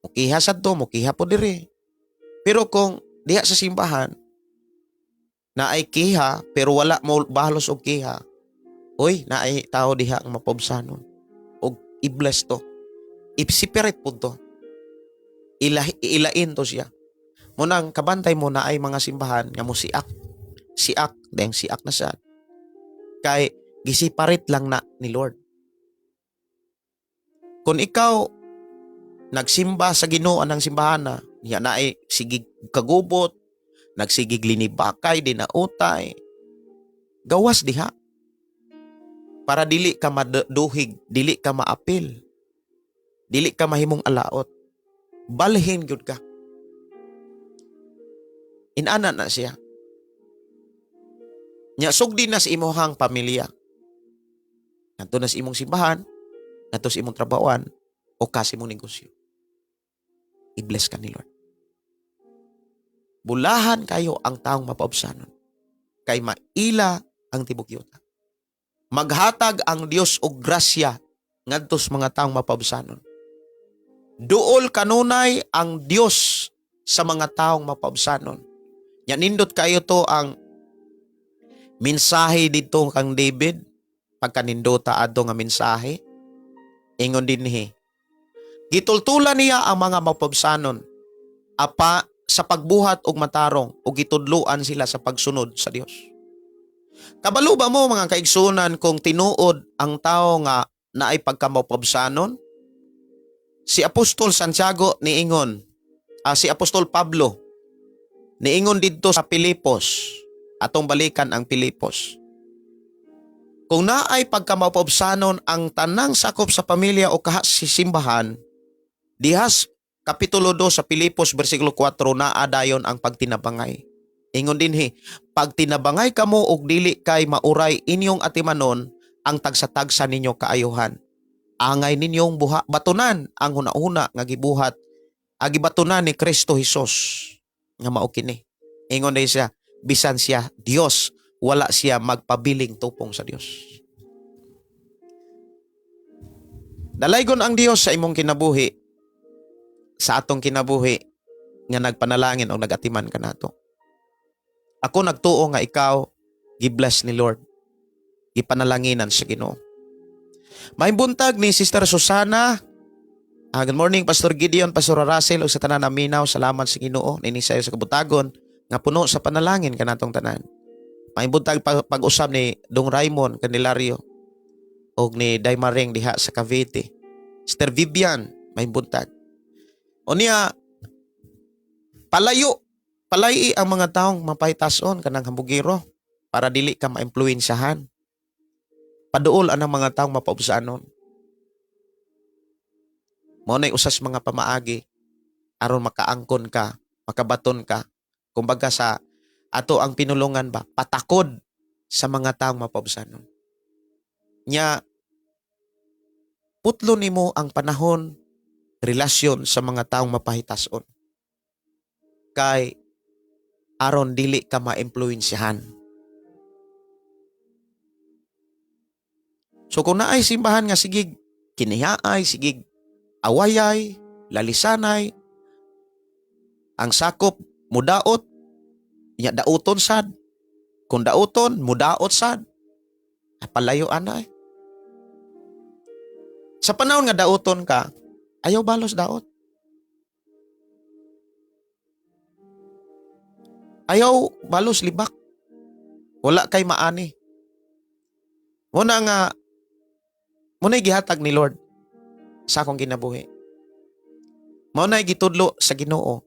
Mukiha sa to, mukiha po diri. Pero kung diha sa simbahan, naay kiha pero wala mo balos og kiha, uy, naay tao diha ang mapobsanon. Og i-bless to. I-separate po to. Ilain to siya. Munang kabantay mo na ay mga simbahan nga mo siak. Siak, dahil siak na siya. Kay gi-separate lang na ni Lord. Kung ikaw nagsimba sa Ginoo anang simbahana, niya naay sigig kagubot, nagsigig linibakay, dinautay, gawas diha. Para dili ka maduhig, dili ka maapil, dili ka mahimong alaot. Balhin gyud ka. Inana na siya. Nya sugdi na sa imuhang pamilya. Ngadto na sa imong simbahan, ngadto sa imong trabahoan, o ka sa imong negosyo. I-bless ka ni Lord. Bulahan kayo ang taong mapaubsanon. Kay maila ang tibok yuta. Maghatag ang Dios og grasya ngadto sa mga taong mapaubsanon. Duol kanunay ang Dios sa mga taong mapaubsanon. Nya nindot kayo to ang mensahe dito kang David pagkanindota adto nga mensahe. Ingon dinhi, gitultulan niya ang mga mapaubsanon apa sa pagbuhat og matarong ug gitudloan sila sa pagsunod sa Dios. Kabalo ba mo, mga kaigsunan, kung tinuod ang tao nga naay pagkamapaubsanon? Si Apostol Santiago niingon, si Apostol Pablo niingon didto sa Pilipos. Atong balikan ang Pilipos. Kung naay pagkamapaubsanon ang tanang sakop sa pamilya o kaha si simbahan, dihas Kapitulo 2 sa Pilipos bersikulo 4, naa dayon ang pagtinabangay. Ingon dinhi, "Pagtinabangay kamo og dili kay mauray inyong atimanon ang tagsa-tagsa ninyo kaayuhan. Angay ninyong buha batunan ang hunahuna nga gibuhat agi batunan ni Kristo Hesus nga mao kini." Ingon din siya, bisan siya Dios, wala siya magpabiling tupong sa Dios. Dalaygon ang Dios sa imong kinabuhi, sa atong kinabuhi nga nagpanalangin o nagatiman kanato. Ako nagtuo nga ikaw gi-bless ni Lord. Gipanalanginan sa Ginoo. May buntag ni Sister Susana. Good morning, Pastor Gideon, Pastor Russell ug sa tanan naminaw. Salamat sa Ginoo nini sayo sa kabutagon nga puno sa panalangin kanatong tanan. May buntag pag-usab ni Dong Raymond Candelario og ni Daymaring diha sa Cavite. Sister Vivian, may buntag. Unya palayo palay ang mga taong mapahitason kanang hambugiro para dili ka maimpluwensyahan. Paduol anang mga taong mapaubsanon. Mao na'y usas mga pamaagi aron makaangkon ka, makabaton ka. Kumbaga sa ato ang pinulungan ba, patakod sa mga taong mapaubsanon. Nya putlo nimo ang panahon, relasyon sa mga taong mapahitason. Kay aron dili ka maimpluwensyahan. So kung naay simbahan nga sigig kinihaay, sigig awayay, lalisanay, ang sakop mudaot, nya dauton sad. Kung dauton, mudaot sad. Ay, palayo ana eh. Sa panahon nga dauton ka, ayaw balos daot. Ayaw balos libak. Wala kay maani. Muna nga, muna'y gihatag ni Lord sa akong kinabuhi. Mao na'y gitudlo sa Ginoo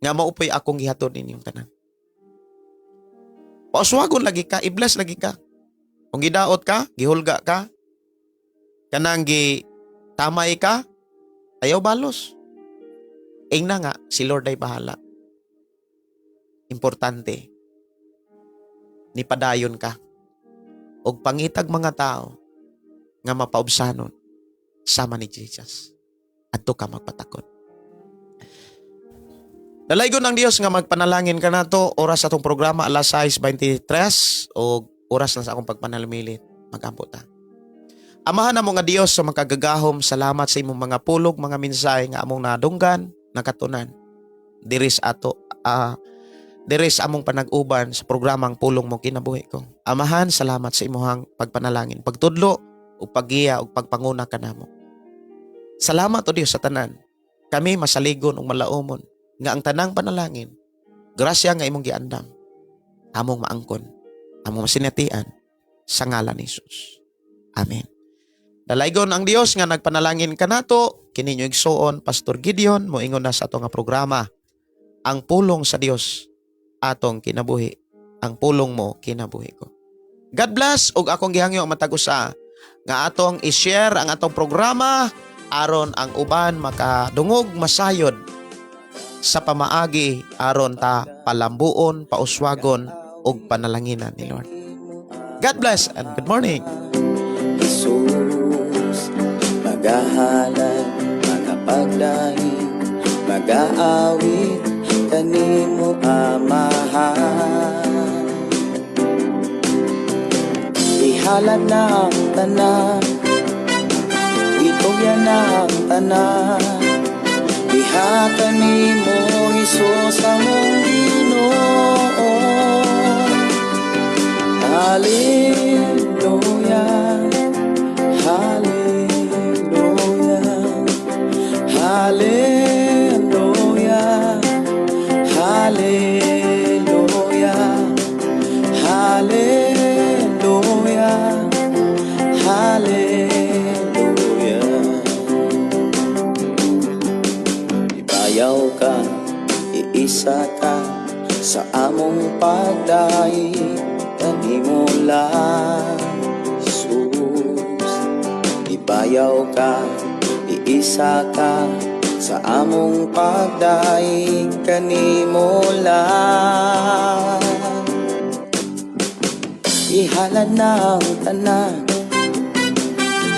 nga maupoy akong gihatod ninyong tanan. Pauswagon lagi ka, i-bless lagi ka. Kung gidaot ka, gihulga ka, kanang gitamay ka, ayaw balos. Ingna nga, si Lord ay bahala. Importante, nipadayon ka. Og pangitag mga tao nga mapaubsanon sama ni Jesus. Adto ka magpatakod. Dalaygon ang Dios nga magpanalangin ka nato. Oras atong programa alas 6:23 o oras na sa akong pagpanalamilit. Magampo ta. Amahan namo nga Dios sa makagagahom, salamat sa imong mga pulog, mga mensahe nga among nadunggan, nakatunan. Diris ato diris among panag-uban sa programang Pulong Mo Kinabuhi Ko. Amahan, salamat sa imuhang pagpanalangin, pagtudlo ug paggiya ug pagpanguna kanamo. Salamat o Dios sa tanan. Kami masaligon ug malaumon nga ang tanang panalangin, grasya nga imong giandam, among maangkon, among masinatian. Sa ngalan ni Jesus. Amen. Dalaygon ang Dios nga nagpanalangin kanato, kini inyong igsuon, Pastor Gideon, moingon na sa ato nga programa, Ang Pulong sa Dios, Atong Kinabuhi. Ang pulong mo, kinabuhi ko. God bless ug akong gihangyo ang matag usa nga atong i-share ang atong programa aron ang uban makadungog, masayod sa pamaagi aron ta palambuon, pauswagon ug panalanginan ni Lord. God bless and good morning. Jesus, magahalad, magapagdaig, magaawit kanimo, Amahan. Ihalad na ang tanan, itugyan na ang tanan, Diha kanimo, Hesus, among Ginoo. Hallelujah, Hallelujah, Hallelujah, Hallelujah, Hallelujah, Hallelujah. Ibayaw ka, iisa ka sa among pagdaig kanimo lang, Jesus. Ibayaw ka, iisa ka sa among pagdaig kanimo lang. Ihalad na ang tanan,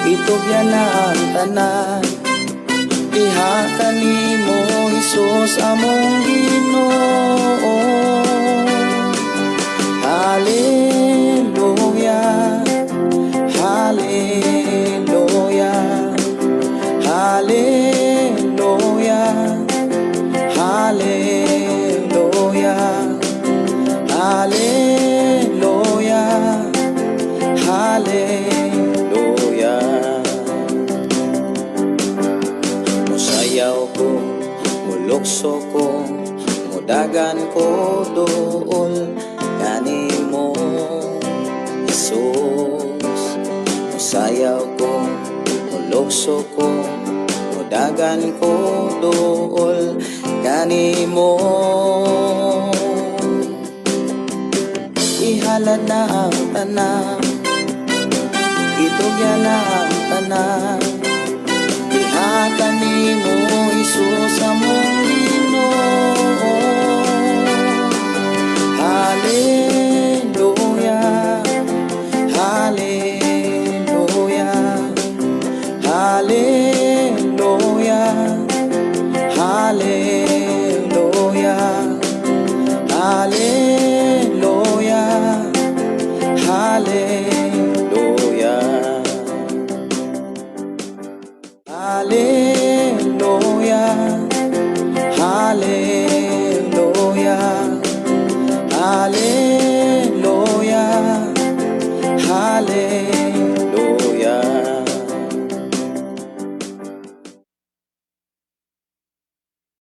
itugyan na ang tanan, Diha kanimo, Hesus, among Ginoo. Hallelujah, Hallelujah, Hallelujah, Hallelujah, Hallelujah, Hallelujah. Musayaw ko, mulukso ko, mudagan ko duol kanimo, Jesus. Musayaw ko, mulukso ko, mudagan ko duol kanimo. Ihalad na ang tanan.